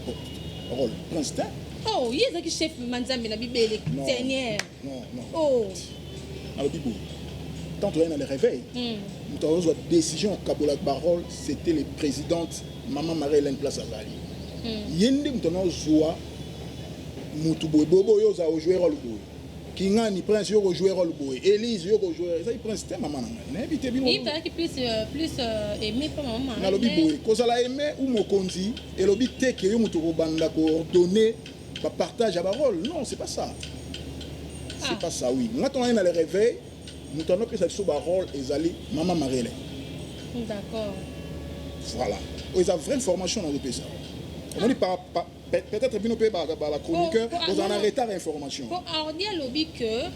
rôle, Prince te. Oh, ye ezalaki chef manzambe na bibele. Non. Seigneur. Non, non. Oh. Alobi boye, tant toyai na Le Réveil, moto azozwa décision okabola barole, c'était le présidente mama Marie Hélène. Place azali, ye nde moto anazwa motu boye boye boye, oyo oza ojouer rôle boye, kingani Prince yo kojouer rôle boye, Élise yo kojouer. Ezali Prince te, mama na ngai, nayebi te bino. Ye azalaki plus aimé mpo mama. Nalobi boye, kozala aimé ou mokonzi elobi te ke yo moto kobanda koordonner bapartage ya barole. Non, c'est pas ça, c'est pas ça. Oui, nga ntongo naye na Le Réveil, moto anopesa biso barole ezali mama Marie-Hélène. Voilà, oyo eza vraie information nazopesa. Omoni, peut-être bino mpe bachroniqueur ozala na non. retard ya information. Po Ardi alobi que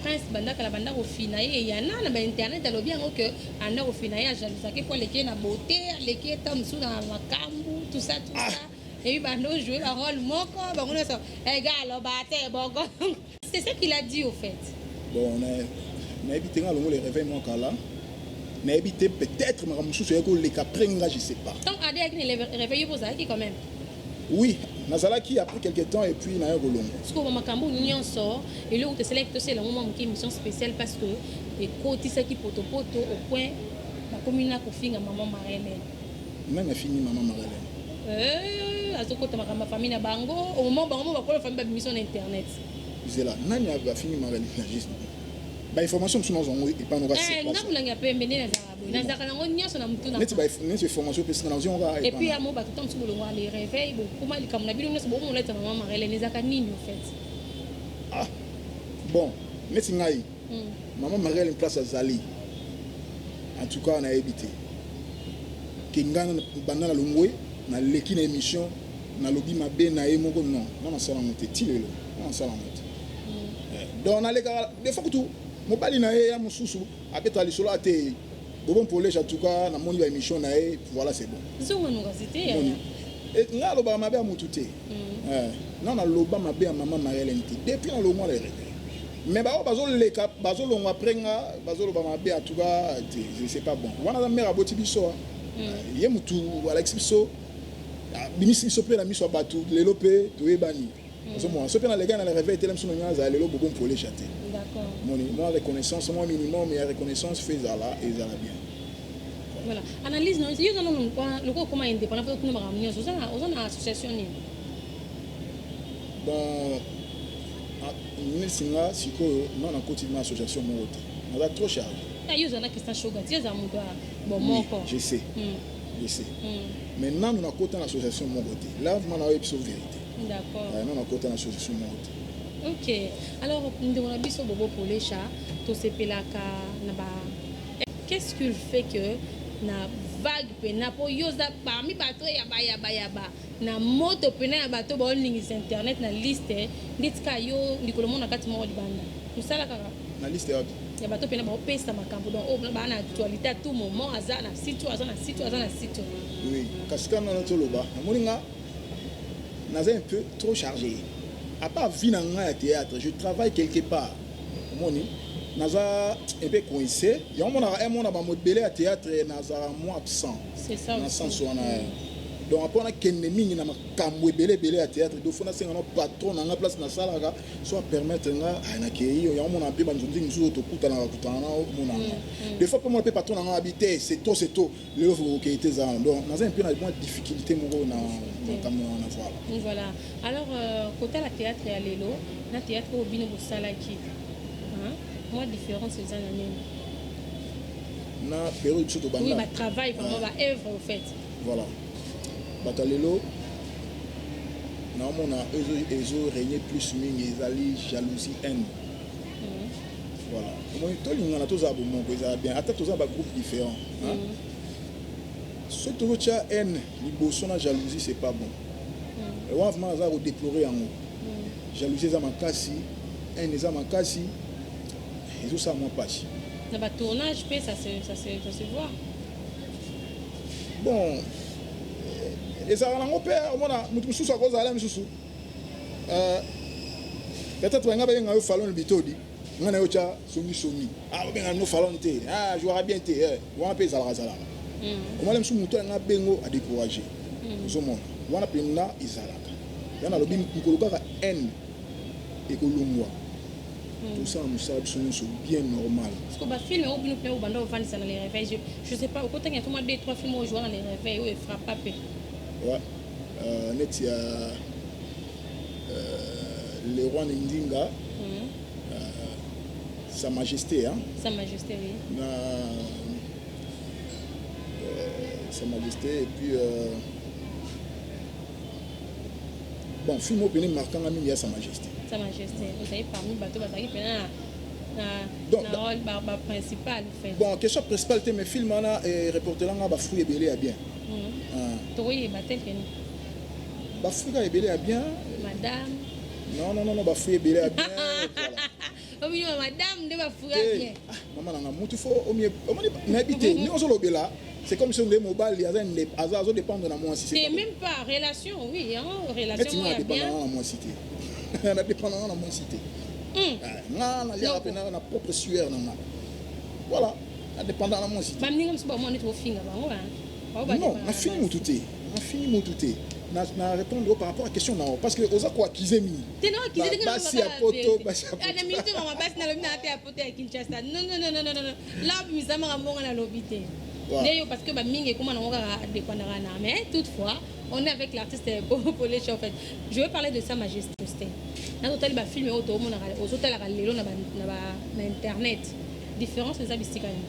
Prince bandakala banda kofina ye, eyana na bainternet, alobi yango ke anda kofina ye, ajalousaki mpo aleki ye na beauté, aleki ye ta mosusu na makambu, tout ça, tout ça, et puis bando jouer barole moko bango nyonso ega aloba te bongo. C'est ce qu'il a dit au fait. Bon, nayebi te, nga longo Le Réveil mwa kala, nayebi te. Peut-être makambo mosusu eyaki koleka après nga, je sais pas. Tant Ardi ayaki na Réveil, yo mpo ozalaki quand même. Oui, nazalaki après quelque temps et puis naye kolongo. Sikoyo makambo nyonso, eloko tosalaki, tosala yango mwa moke émission spéciale parce que ekotisaki potopoto au point bakomi na kofinga mama Marele. Nani afingi mama Marelene? Azokota makambo ya famille na bango au moment bango mo bakolo famille babimiso na internet. Zela, nani afingi Marelene? Na juste bainformation mosusu nazwango epanoka. Nga molangi ya pembe nde nazalaka boye, nazalaka nango nyonso na motu na Neti neti information opesinga, nazwi yango kaka. Et puis epana. ya mo bato ta mosusu bolongwa Les Réveil, bokoma likambo na bino nyonso bokomona ete mama Marelene ezalaka nini au fait? Ah bon, neti ngai, mama Marielle place azali, en tout cas nayebi te ke ngai banda na longwe, naleki na émission, nalobi mabe na ye moko. Non, nga nasala yango te ti lelo, nga nasala yango te. Donc nalekaka des fois kutu mobali na ye ya mosusu abetaka lisolo ate Bobo Mpolege. En tout cas namoni baémission na ye, voilà, c'est bon. Zonganokasi te yaya. Moni. Ngai alobaka mabe ya motu te. Nga naloba mabe ya mama Marielene te depuis nalongwa na Réveil, mais bao bazoleka, bazolongwa après nga, bazoloba mabe. En tout cas te, c'est pas bon. Wana aza mare aboti biso, ah. Ye mutu alakisi biso, abimisi biso mpe na miso ya bato. Lelo mpe toyebani. Ozomona, so mpe naleka na Le Réveil etela biso na ngai, azala lelo Bobo Mpolesha te. Moni mwa reconnaissance, mwa minimum ya reconnaissance fe ezala, ezala bien. Voilà, analyse na yo oza nano lokola okoma indépendant mpo kuna makambo nyonso, oza na association nini? Bon, neti nga sikoyo nga nakoti na association moko te, naza trop chargé. Ah, yo oza na Christian Shoga ti oza moto ya bon Oui, moko. Je sais, je sais, mais nanu nakota na association moko te. Là vraiment naoyebi biso vérité. Nanu nakota na association moko te. Ok, alors ndeko na biso Bobo Polesha, tosepelaka na ba qu'est-ce qu'il fait que na vague pena mpo yo oza parmi bato ya bayaba na moto pena ya bato baolingisa internet na liste ndeti kaka yo likolo moko na kati moko libanda mosala kaka. Na liste wapi? Ya bato pena baopesa makambo, donc oyo baa na actualité à tout moment, aza na site oyo, aza na site oyo, aza na site oyo. Oui, kasi kaka nano toloba, namoni nga naza un peu trop chargé. À part vie na ngai ya théâtre, je travaille quelque part. Omoni, naza un peu coincé. Yango monaka emona bamo ebele ya théâtre, nazala mwa absent. C'est ça na aussi. Sens wana. Donc mpo nakende mingi na makambo ebele ebele ya théâtre, donc faut nasenga na patron na nga, place nasalaka, so apermettre nga, ah, nakei. Yango mona mpe banzonzi mosusu oyo tokutanaka kutana na omonanga des fois mpe mona mpe patron na nga abi te, c'est tôt, c'est tôt, lelo okei te, eza. Donc naza mpe na mwa difficulté moko na makambo wana, voilà. Voilà. Alors, kotala théâtre ya lelo na théâtre oyo bino bosalaki, hein? Mwa différence eza na nini? Na période biso tobanda? Oui, batravail vraiment, baœuvre au fait. Voilà, bato ya lelo, naomona ezo régner plus mingi ezali jalousie, haine. Voilà, omoni, tolingana, tozala bomoko, ezala bien, ata toza bagroupe différent, hein? Soki tozotia haine liboso na jalousie, c'est pas bon. Wana vraiment aza kodéplorer yango. Jalousie eza makasi, haine eza makasi, ezosala mwa mpasi. Na batournage mpe ça se voit. Bon, ezalaka nango mpe. Omona moto mosusu akozala misusu, peut-être nga babenga yo Falon Bitodi, nga na yo tya songisongi, ah, babenga no Falon te, ah, jouera bien te, wana mpe ezalaka zalaka. Omona mosusu moto alinga bengo adécouragé. Ozomona wana mpenza ezalaka ya nalobi mokolo kaka haine ekolongwa, tosala mosala biso nyonso bien normal. Parce que bafilm oyo bino mpe obanda ovandisa na Les Réveils, je sais pas, okotanga to mwa deux trois films oyo joua na Les Réveils oyo efrappa mpe? Ouais. Neti ya Le Roi Ndinga, Sa Majesté, hein? Sa Majesté, oui. Na Sa Majesté et puis bon, film oyo pene marquanga mingi ya Sa Majesté. Sa Majesté, ozali parmi bato bazalaki mpena na Donc, na rôle baprincipal fait. Bon, question principale te, mais film wana reportelanga bafruit ebele ya bien. Ah, Tokoyeba tel que bafruit kaka ebele ya bien. Madame? Non, non, non, non, bafruit ebele ya bien, voilà. Obino madame nde bafruit Te, bien. Ah, mama nanga, mutu fo omie omoni, nayebi te ndenge ozolobela, c'est comme si nde mobali aza aza azodépendre na mwasi. C'est même pas relation, oui, hein, relation Neti nga moko ya bien. nadépendanga na mwasi te, nadépendanga na mwasi te. Ah, nga naliaka mpe na propre sueur na nga, voilà, nadépendanga na mwasi te. Baninga mosusu bamona neti bofinga bango, hein. Bao Non, badépendaka nafini na mutu te, nafini mutu te. Na répondre par rapport à question nao, parce que oza koaccuser mingi. Te, non, accusé ndenge Basi ya poto, basi ya poto. Na minute mama, basi nalobi na te ya poto, ya Kinshasa. Non, non, non, non, non, non, là misamaka mbongo nalobi te. Nde yo, parce que bamingi ekóma nango kaka dépendaka na. Mais toutefois, on est avec l'artiste Polesha. En fait, je veux parler de Sa Majesté. Na totali bafilm oyo toomonaka, ozotalaka lelo na internet, différence eza bisika nini?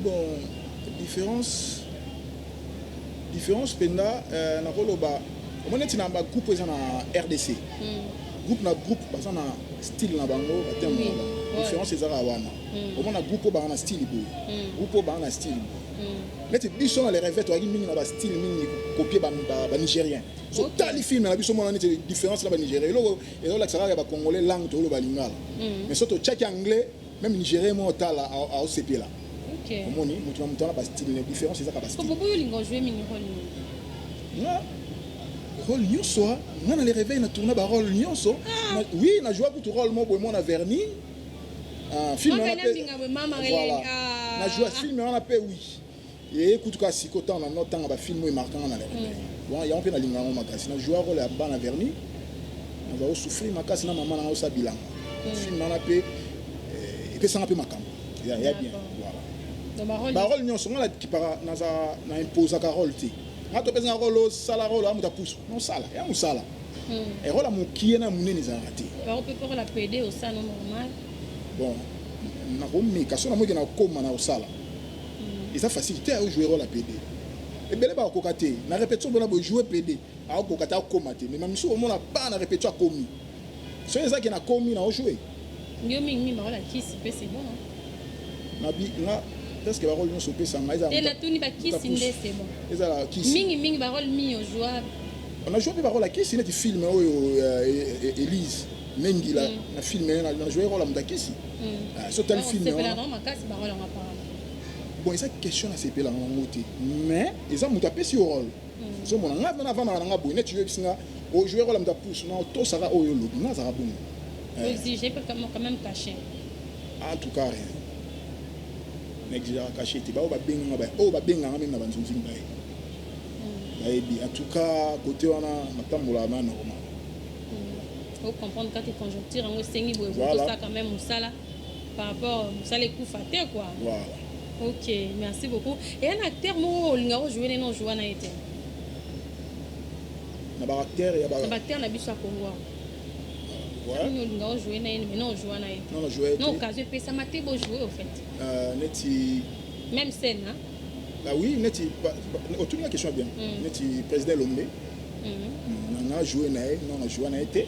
Bon, différence mpenza, nakoloba, omoni neti na bagroupe eza na RDC, groupe na groupe baza na style na bango, baterme na bango. Différence ezaka wana. Omona groupe oyo baa na style boye, groupe oyo baa na style boye. Neti biso na Les Réveils, toyaki mingi na bastyle mingi copier banigérien. So tali film na biso, mona neti différence na banigérien, eloko ezolakisa kaka ya bacongolais, langue toloba lingala. Mais so totiaki anglais, même nigérien mo otala aosepela. Omoni, moto na moto wana bastyle na différence ezaka bastyle. Bobo, oyo olinga ojouer mingi rôle nini? Nga rôle nyonso, nga na Les Réveils na tourna barôle nyonso. Oui, na joua kutu rôle mo boye mo na vernis. Ah, film Mama wana na mpe mbinga boye, mama voilà. Hélène, ah. Na joua film wana mpe, oui, eye kutu kaka siko ntango na notanga bafilm oyo emarquanga na Les Réveils. Bon, yango mpe nalinga yango makasi. Na joua rôle ya bana vernis, naza kosouffrir makasi na mama nanga osala bilanga. Film wana mpe epesanga mpe makambo ya bien. Voilà. Donc barôle Barôle nyonso nga nakipaka, naza na imposaka rôle te. Nga topesanga rôle, osala rôle ya moto apusu, nosala ya mosala. Rôle ya mokie na monene ezalaka te. Baro mpe rôle ya PD osala no normal? Bon, nakomeka so namoki nakokóma na kosala, eza facile te. Aojouer rôle ya PD, ebele bakokoka te. Na répétition mpona bojoue PD, akokoka te, akóma te. Mais mamisu omona ba na répétition akomi, soki ezaki nakomi na ojoue. Yo mingi barôle ya kisi mpe, c'est bon, hein? Nabi nga presque barôle nyonso opesanga. Te, natuni bakisi nde, c'est bon? Ezala kisi. Mingi mingi barôle mingi ojouer? On a joué mpe barôle ya kisi, neti film oyo Elise Nengila. Na film na joué rôle ya moto ya kisi. Ah, so tali film Sepela wana nango makasi barôle yango apparemment. Bon, eza question nasepelaka yango te, mais eza moto apesi yo rôle. Ozomona, nga mpe navandaka na nga boye, neti yoyebisi nga ojoue rôle ya moto apusu, na otosaka oyo olobi, nga azalaka bongo. Oexige mpe quand même cachet? En tout cas, rien, naexigeaka cachet te. Bao babenganga, oyo babenganga même na banzonzini, baye bayebi. En tout cas, côté wana natambolaka na normal. Ocomprendre kaka conjoncture yango esengi boye, tosala quand même mosala par rapport mosala ekufa te, quoi. Voilà. Ok, merci beaucoup. Eya na acteur moko olingaka ojoue nene, ojoua na ye te? Na baacteur ya Na baacteur na biso ya Congo nini olingaka ojoue na ye, maintenant ojoua na ye te? Non, najoue. Non, occasion epesama te bojoue au fait? Neti Même scène, hein? Ah oui, neti otuni question bien. Neti président Lombe, nanga joué na ye, non, na joué na ye te.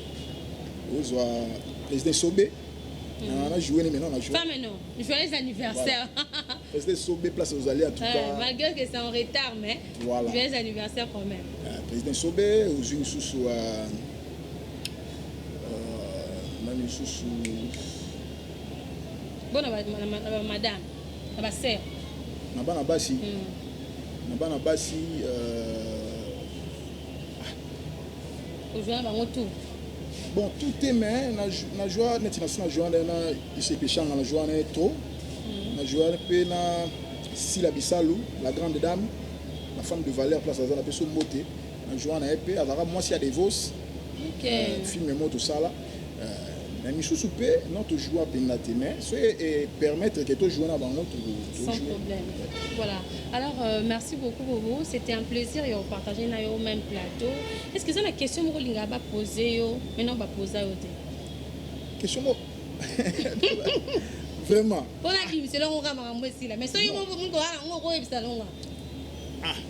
Ozwa président Sobe, nanga na joué ne, maintenant na joué. Pas maintenant. Joyeux anniversaire. Voilà. Président Sobe, place ozali, en tout cas. Malgré que c'est en retard, mais voilà. Joyeux anniversaire quand même. Président Sobe, ozwi lisusu nani lisusu? Bon, na bamadame, na basœur. Na bana basi, na bana basi. Ozwa na bango tout? Bon, tout te, mais na joie neti na si na joie na isepeshanga, na joie na ye trop. Na joie mpe na Sila Bisalu, la grande dame, la femme de valeur, place aza na biso mbote. Na joie na ye mpe, azalaka mwasi ya Devos. Film mo tosala na misusu mpe, non, tojoua mpenza te, mais so permettre ke tojoue na bango. Sans problème. Voilà, alors merci beaucoup Bobo, c'était un plaisir ya kopartage na yo même plateau. Est ce que eza na question moko olingaka bapose yo, maintenant baposa yo te? Question moko vraiment? Mpona bimisela ngo kaka makambo esila, mais soki moto wana yango okoyebisa nonga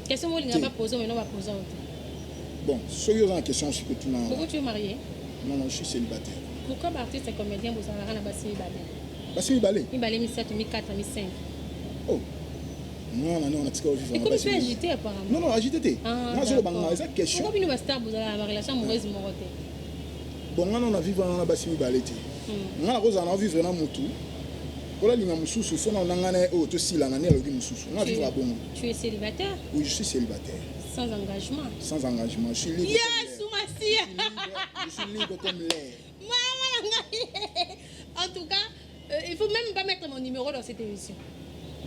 question moko olingaka bapose, maintenant baposa yo te. Bon, soki oza na question, soki otuna. Bobo, tu es marié? Non, non, je suis célibataire. Pourquoi baartiste comédien bozalaka na basi mibale? Basi mibale? Mibale, misato, mikatre, mi-5. Oh, mwana non, natika ovivre. Ekomi mpe agité apparemment. Non, non, agité te. Nga azoloba nga eza question. Pourquoi bino bastar bozala na barelation amoureuse moko te? Bon, nga na vivre na basi mibale te. Nga nakozala na vivre na motu mpona mosusu fo na nga na ye oyo tosila na nde alobi mosusu nga vivre bongo. Tu es célibataire? Oui, je suis célibataire. Sans engagement? Sans engagement, je suis libre. Yesu Masiya! Je suis libre comme l'air. Mama na ngai, en tout cas, il faut même pas mettre mon numéro dans cette émission.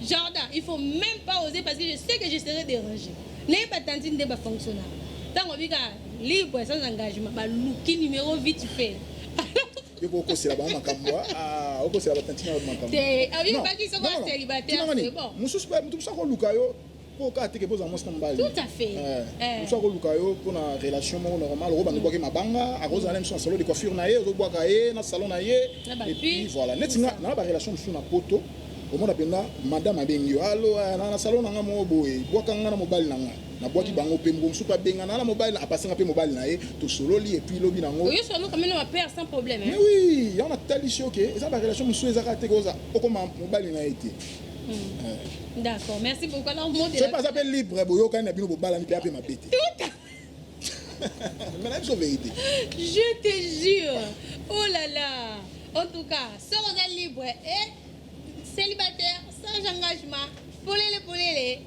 Jordan, il faut même pas oser parce que je sais que je serai dérangé. Nayeba tantine nde bafonctionnaire. Ntango obika libre sans engagement, baluki numéro vite fait. Yo po okosela bango makambo, okosela batantine makambo. Te, oyebaki soko célibataire, c'est bon. Mosusu, motu mosusu akoluka yo mpo kaka teke bozala mwasi na mobali. Tout à fait. Mosusu akoluka yo mpona relation moko normale, okobanda obwaki mabanga, akozala na miso na salon de coiffure na ye, ozobwaka ye na salon na ye. Et puis voilà, neti nga na barelation mosusu na poto, omona mpenza madame abengi yo: "Allo, na salon na nga moko boye, bwaka nga na mobali na nga." Nabwaki bango mpe moko mosusu mpe abenga na mobali, apasenga mpe mobali na ye, tosololi et puis lobi nango. Sans problème. Mais oui, yango natalisi oke eza barelation mosusu ezaka te koza okoma mobali na ye te. D'accord, merci beaucoup. Alors, mot de la... aza mpe libre, boyokani na bino, bobalani mpe ape mabe te, mais na biso vérité. Je te jure. Oh là là. En tout cas, sort libre et célibataire, sans engagement. Polele, polele.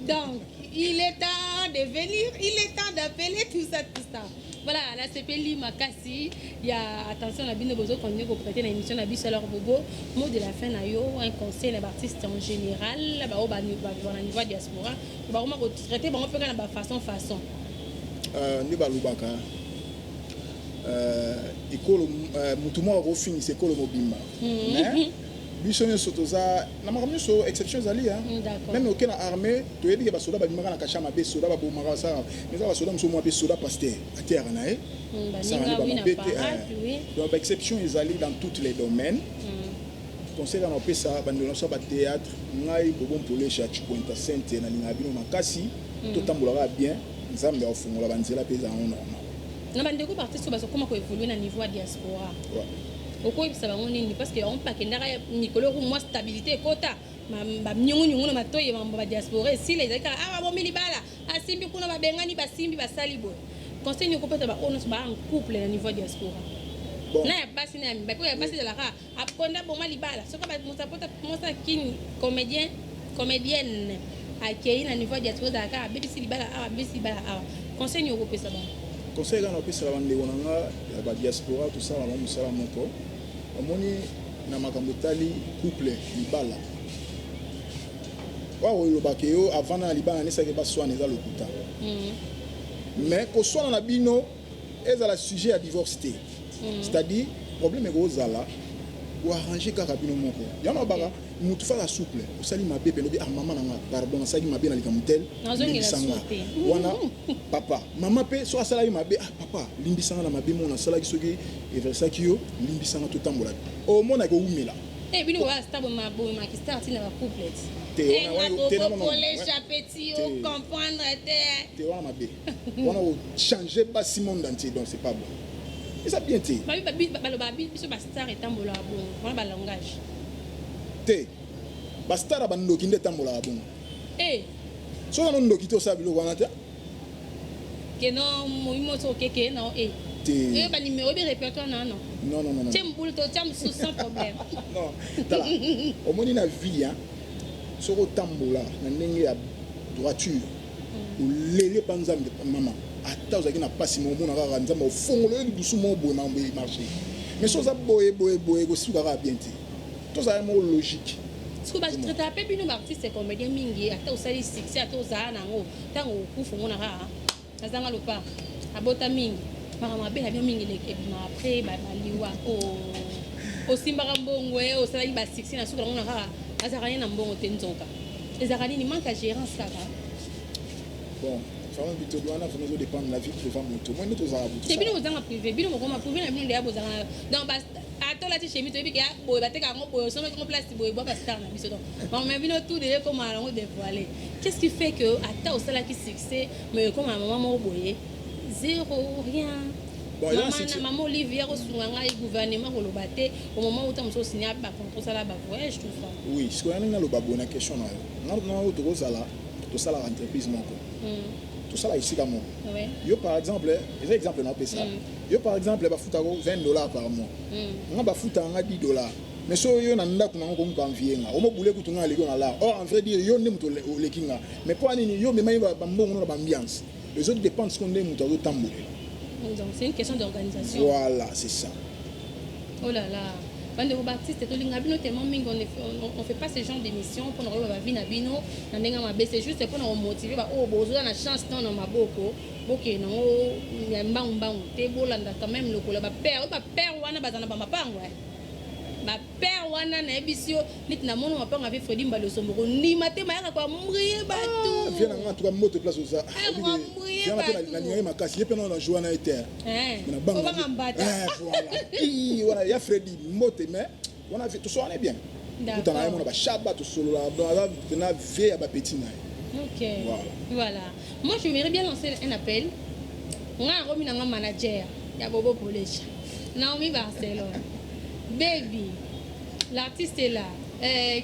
Donc, il est temps de venir, il est temps d'appeler, tout ça, tout ça. Voilà, la CPLI Makasi, il y a attention na bino bozo continuer ko prêter na émission na biso. Alors Bobo, mot de la fin na yo, un conseil na artiste en général, ba ba ba na niveau diaspora, ba ko traiter bango pe na ba façon façon. Nde balobaka ekolo mutu moko akofingisa ekolo mobimba, mais biso nyonso toza na makambo nyonso, exception ezali. Même oke na armée, toyebi ke basoda babimaka na kasha mabe, soda babomaka, basalaka, mais eza basoda mosusu mwa mpe soda pasteur ateyaka na ye, asalaka nde bamabe te. Donc baexception ezali dans toutes les domaines. Conseil kaka na kopesa bandeko na biso ya bathéâtre, ngai Bobo Mpolesha Chikwenta Sente, nalingaka bino makasi, totambolaka bien, Nzambe akofungola banzela mpe ezala ngo normal. Na bandeko baartiste oyo bazokoma koévolue na niveau ya diaspora, okoyebisa bango nini? Parce que bango mpe bakendaka mikolo oyo mwa stabilité ekota, banyungunyungu na matoi, mambo badiaspora esila, ezali kaka awa bomi libala, asimbi kuna, babengani, basimbi, basali boye. Conseil nini okopesa baoyo nyonso baa en couple na niveau ya diaspora, na ya basi na ya mibali? Mpo ya basi ezalaka aponda boma libala, soki mosapota mosa kini comédien, comédienne akei na niveau ya diaspora, ezalaka abebisi libala awa, abebisi libala awa. Conseil nini okopesa bango? Conseil kaka napesaka bandeko na nga ya badiaspora, tosala bango mosala moko. Omoni, na makambo etali couple, libala, oyo olobaka yo avanda na libala nesaki baswana, eza lokuta. Mais koswana na bino ezala sujet ya divorce te. C'est-à-dire, problème ekozala, oarrange kaka bino moko. Yango nalobaka, mutu faka souple. Osali mabe mpe lobi: "Ah, mama na nga, pardon, nasalaki mabe na likambo tel, limbisanga." Wana papa, mama mpe so asalaki mabe: "Ah papa, limbisanga na mabe moko nasalaki, soki eversaki yo, limbisanga, totambola." Omonaki owumela. Bino boba star, bomaki star ntina bacouple. Te, petit, ocomprendre te. Te, wana mabe wana, ochange basi monde entier, donc c'est pas bon, eza bien te. Baloba biso bastar etambolaka bongo, wana balangage. Te, bastar ya bandoki nde etambolaka bongo. Soki ano ndoki te, osala biloko wana te. Keno moi moso okeke na e Te. Oyo banimero, oyebi répertoire na no. Non, non, non. Tie mbulu to tia mosusu sans problème. Non, tala, omoni na vie, hein, soki otambola na ndenge ya droiture, olele mpa Nzambe, mama, ata ozalaki na mpasi, ma omona kaka Nzambe ofongola oyo lidusu moko boye, makambo emarché. Mais so oza boye boye boye, kosuka kaka bien te. Tozala moko logique. Siko batraitaka mpe bino baartiste comédien mingi, ata osali succès, ata ozala nango, ntango okufa, omona kaka azanga lopa, abota mingi, makambo mabe na bino mingi ebima après baliwa. Osimbaka mbongo, e osalaki basuccès, na suka nango na kaka azalaka ye na mbongo te. Nzoka ezalaka nini? Manque ya gérance kaka? Bon, vraiment, bitodi wana vraiment ezodépendre na vie privée moto. Moi nde tozalaka butu. Te, bino bozanga privé, bino bokoma privé na bino ndeya bozanga. Donc ata olati chemise, toyebi ke boye bateka yango boye, osomaki yango place boye, bwa bastar na biso. Donc mais bino tout déjà ekoma yango dévoilé. Qu'est-ce qui fait que ata osalaki succès, mais ekoma na mama moko boye, zéro, rien? Bon, mama Olivier kosunga ngai, gouvernement koloba te au moment où ta mosusu osinya bacontrat, osala bavoyage, tout ça. Oui, sikoyo ndenge naloba boye na question na yo, nga oyo tokozala, tosalaka entreprise moko, tosala esika moko. Yo par exemple, eza exemple na opesa yo, par exemple, bafutako 20 $ par mois, nga bafutaka nga 10 $. Mais so yo na ndako nango komuka envie nga, omobule kutu nga aleki yo na lar. Or, en vrai dire, yo nde moto oleki nga. Mais mpo anini yo omemai bambongo no na baambiance? Ezodépendre siko nde moto azotambolela. Donc c'est une question d'organisation. Voilà, c'est ça. Oh là là, bandeko baartiste, tolinga bino tellement mingi. On fait pas ce genre d'émission mpona koyeba bavie na bino na ndenge mabe, c'est juste mpona komotiver baoyo bozoza na chance to na maboko, bokende nango ya mbangu-mbangu te. Bolanda quand même lokola bapère oyo, bapère wana baza na bamapango, bapère wana nayebisi yo neti namoni mapango ave Fredi Mbali Osomboko, ndima te, mayaka koambrie bato. Vie na nga, en tout cas, moto place oza nalingaki makasi ye mpe na joie na ye te. Obanga mbata. Wana ya Fredi, mbote. Mais wana tosolane bien, kutana ye mona bashaba, tosolola, aza na vie ya bapeti na ye. Ok. Voilà. Voilà. Moi, j'aimerais bien lancer un appel. Nga nakomi nanga manager ya Bobo Polecha. Naomi Barcelone. Baby. L'artiste est là.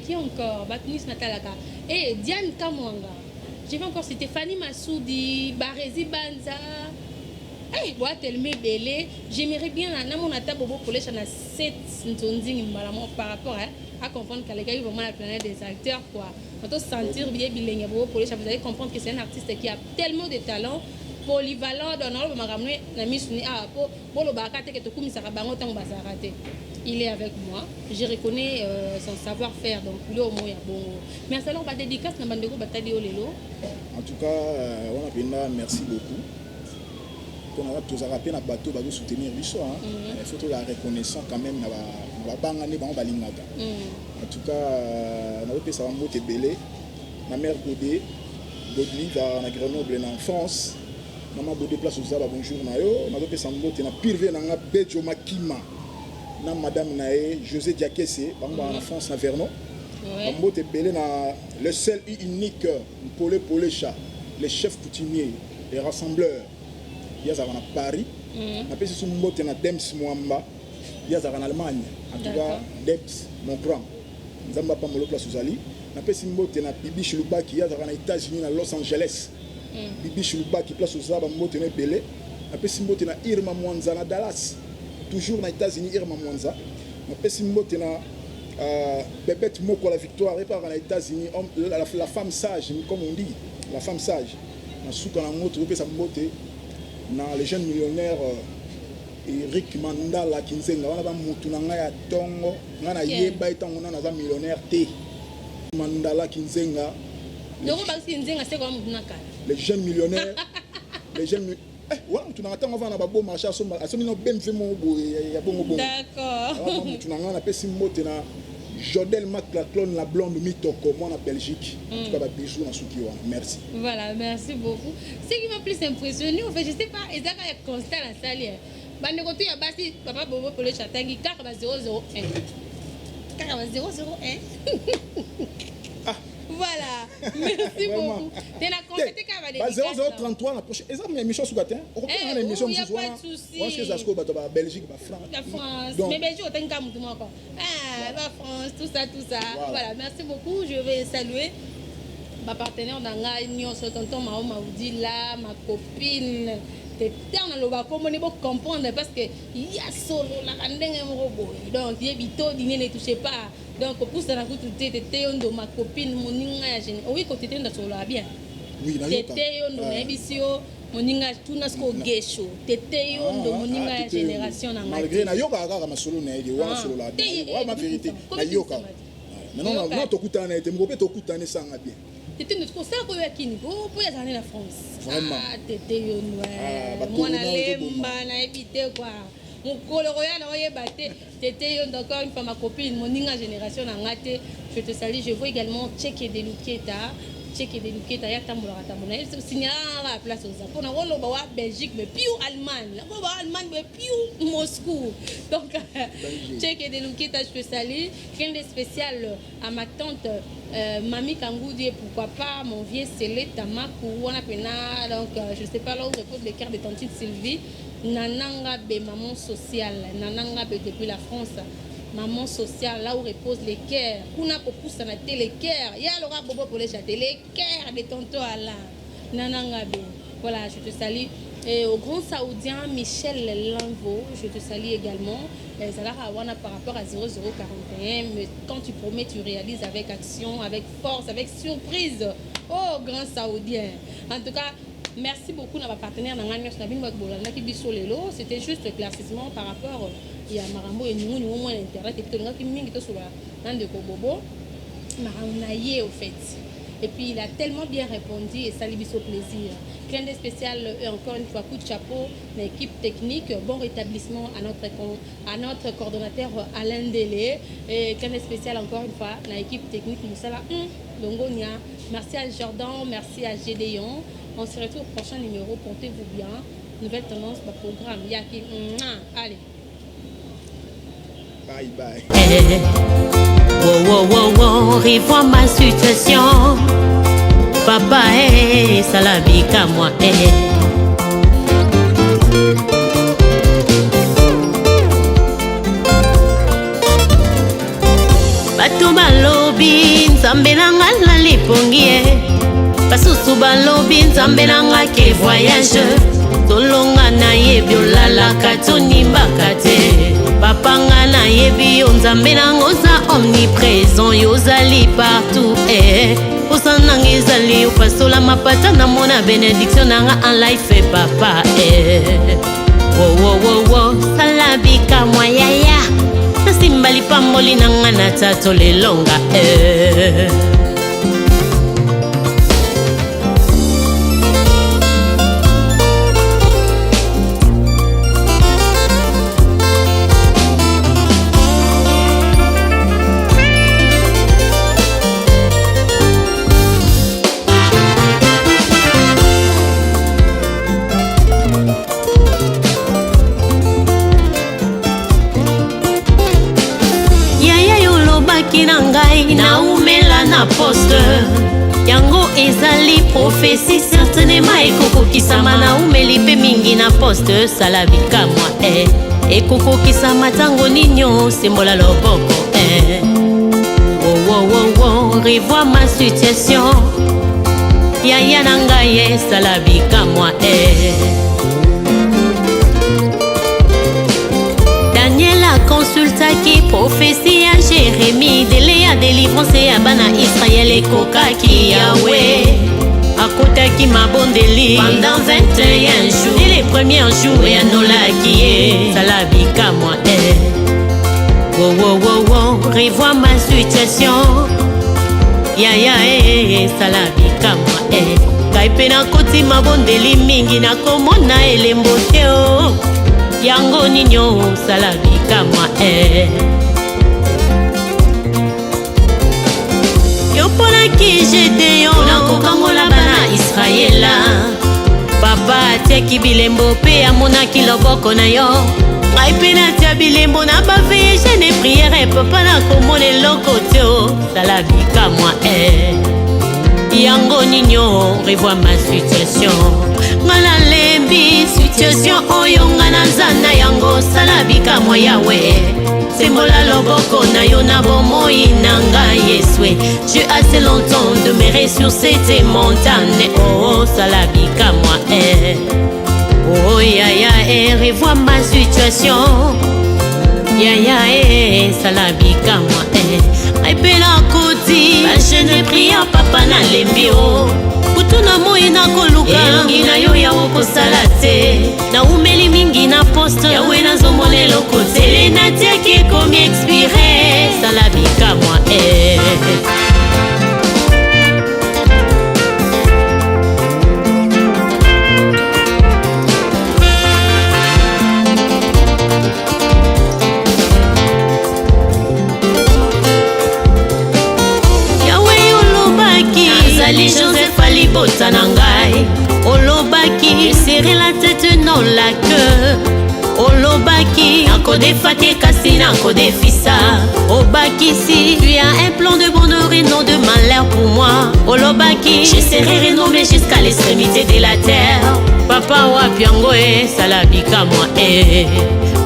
Qui encore? Batnis Natalaka. Et Diane Kamwanga. Je vais encore citer Fanny Massoudi, Barezi Banza. Eh, boa tellement ebele. J'aimerais bien namona ata Bobo Polecha na 7 nzonzingi mbala moko par rapport à comprendre qu'alekaki vraiment la planète des acteurs, quoi. On peut sentir bien bilenge Bobo Polecha, vous allez comprendre que c'est un artiste qui a tellement de talent, polyvalent. Donc naloba makambo na misu ni awa po bolobaka te ke tokumisaka bango ntango bazalaka te. Il est avec moi, je reconnais son savoir-faire. Donc lio mo ya bongo, mais alors badédicace na bandeko batali yo lelo. En tout cas, wana mpenza merci beaucoup mpona tozalaka mpe na bato bazosoutenir biso. Il faut tozala reconnaissant quand même na babanga nde bango balingaka. En tout cas, nazopesa bambote ebele na mare Gode Godlive na Grenoble na France. Mama Gode, place oza, ba bonjour na yo. Nazopesa mbote na pirve na nga Bejo Makima na madame na ye José Diakese, bango baka na France na Vernon. Bambote ebele na le seul et unique Mpole Polecha, le chef coutumier, le rassembleur, ye azalaka na Paris. Napesi so mbote na Dems Mwamba, ye azalaka na Allemagne. En tout cas, Dems mon grand, Nzambe apambola place ozali. Napesi mbote na Bibiche Lubaki, ye azalaka na États-Unis na Los Angeles. Bibiche Lubaki, place oza, bambote na ebele. Napesi mbote na Irma Mwanza na Dallas, toujours na États-Unis. Irma Mwanza, napesi mbote na Bébête Moko la Victoire, epaka na États-Unis, la femme sage, comme on dit, la femme sage. Na suka nango, tozopesa mbote Na le jeune millionnaire Eric Mandala Kinzenga wana ba mutu na ngai ya tongo ngai na yeba ye tango nanu aza millionnaire te Mandala Kinzenga. Loko bakisi Kinzenga seko wa mutu na kala. Le jeune millionnaire le jeune eh wana mutu na ngai tango avanda na ba beau marché asomba asombi na BMW moko boye ya bongo bongo. D'accord. Mutu na ngai napesi mbote na Jodel Maclaclone la blonde Mitoko mwana Belgique. En tout cas ba bisous na suki wana. Merci. Voilà, merci beaucoup. Ce qui m'a plus impressionné, en fait, je sais pas, ezaka ya constat na sali. Bande ko ya basi papa Bobo Pole chatangi kaka ba 001. Kaka ba 001. Ah. Voilà. Merci beaucoup. T'es na constaté kaka ba Ba 0033 na prochaine. Eza émission suka te. Okopena na émission mosusu wana. Wana ce que ça se bato ba Belgique ba France. La France. Mais Belgique otangi kaka mutu moko. Ah, la France, tout ça, tout ça. Voilà. Voilà, merci beaucoup. Je vais saluer ma partenaire na ngai nyonso, tonton Mao Maudi là, ma copine. Te naloba kombo ne bo comprendre parce que ya sololaka ndenge moko boye. Donc ye bitodi ne ne touchez pas. Donc kopusana kutu te tete yo ndo ma copine moninga ya gene. Oui, ko tete ndo sololaka bien. Oui, nayoka. Tete yo ndo nayebisi yo moninga tuna siko gesho. Tete yo ndo moninga ya génération na ngai. Malgré nayokaka kaka masolo na ye de wana sololaka bien. Wana ma vérité nayoka. Maintenant na tokutana na ye te moko mpe tokutana esanga bien. Tete ndo kosala koyo ya kini po po yazala na France. Vraiment. Ah, tete yo ndo. Mwana lemba nayebi te quoi. Mokolo koya na oyeba te. Tete yo ndo encore une fois ma copine moninga génération na nga te. Je te salue, je vois également Tcheke de Luketa. Tcheke de Luketa ya tambolaka tambola. Signala la place aux Japon. Na koloba wa Belgique mais piu Allemagne. Na koloba wa Allemagne mais piu Moscou. Donc Tcheke de Luketa, je te salue. Clin d'œil spécial à ma tante Mami Kangoudi et pourquoi pas mon vieux Sélé Tamakou. On a pena, donc je sais pas là où repose le cœur de tantine Sylvie. Nananga B, maman sociale. Nananga B depuis la France. Maman sociale, là où repose les cœurs. Kuna kopoussa na télé cœur. Ya Laura Bobo pour les châter. Les cœurs de tonton Alain. Nananga B. Voilà, je te salue. Et au grand saoudien Michel Lanvo, je te salue également. Zalaka wana par rapport à 0041, mais quand tu promets, tu réalises avec action, avec force, avec surprise. Oh, grand saoudien. En tout cas, merci beaucoup à ma partenaire. C'était juste éclaircissement par rapport ya makambo eningu ningu mwa na internet et puis tolingaki mingi tosolola na ndeko Bobo makambo na ye au fait. Et puis il a tellement bien répondu et ça lui fait plaisir. Clin d'œil spécial et encore une fois coup de chapeau à l'équipe technique. Bon rétablissement à notre coordonnateur Alain Délé. Et clin d'œil spécial encore une fois à l'équipe technique Moussala Longonia. Merci à Jordan, merci à Gédéon. On se retrouve au prochain numéro. Portez-vous bien. Nouvelle tendance, bah, programme. Yaki. Allez. Bye bye. Hey. Wow, wow, wow, wow, revois ma situation. Papa, hey, salabika moi, hey. Bato balobi nzambe na nga na lipongi ye. Basusu balobi nzambe na nga ke voyage. Tolonga nayebi olalaka tonimbaka te. Papa nga nayebi yo nzambe na nga oza omniprésent, yo ozali partout, eh. Posa nanga ezali opasola mapata namona bénédiction nanga en life papa, eh. Wo, wo, wo, wo, sala bikamwa yaya. Nasimba lipamboli nanga na tato lelonga, eh. Naumela na poste yango ezali prophétie certainement ekokokisama naumeli mpe mingi na poste sala bikamwa eh. Ekokokisama ntango nini osembola loboko eh. Wo, wo, wo, wo, revois ma situation yaya na ngai esala bikamwa eh. Daniel a consultaki prophétie ya Jérémie, délai ya délivrance ya bana Israël ekokaki Yahweh. Akotaki mabondeli pendant 21 jours. Dès les premiers jours eyanolaki ye. Sala bikamwa eh. Wo wo wo wo, revois ma situation. Yaya eh, eh, sala bikamwa eh. Ngai mpe nakoti mabondeli mingi nakomona elembo te o. Yango nini o, sala bikamwa eh. Yoponaki Gedeon nakokangola bana Israela. Papa atiaki bilembo mpe amonaki loboko na yo. Ngai mpe natia bilembo na baveye jeune priere papa nakomona eloko te o. Sala bikamwa eh. Yango nini o, revois ma situation. Nga nalembi situation oyo nga naza na yango. Sala bikamwa Yawe, sembola loboko na yo na bomoi na nga Yesu. J'ai assez longtemps demeuré sur cette montagne. Oh, sala bikamwa eh. Oh yaya eh, revois ma situation. Yaya eh, sala bikamwa eh. Ngai mpe nakoti bajeune prière papa nalembi o. Kutu na moi nakoluka elongi na yo yawo kosala te. Naumeli mingi na poste yawe nazomona eloko te. Ele natiaki ekomi expire. Sala bikamwa eh. Yawe olobaki nazali Joseph alibota na ngai. Olobaki je serai la tête non la queue. Olobaki nakodefa te kasi nakodefisa. Obakisi tu as un plan de bonheur et non de malheur pour moi. Olobaki je serai renommé jusqu'à l'extrémité de la terre. Papa wapi yango esala bikamwa e.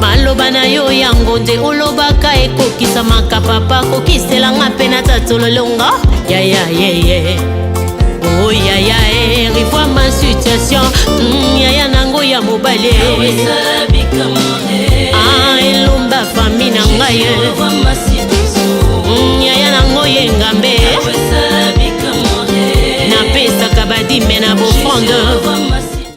Maloba na yo yango nde olobaka ekokisamaka papa kokiselanga mpe na tatololonga. Yaya yeye. Oh yaya eh, revois ma situation. Yaya nango ya mobali. Ah, elomba famille na ngai. Yaya nango ye ngambe. Napesaka badime na bofronde.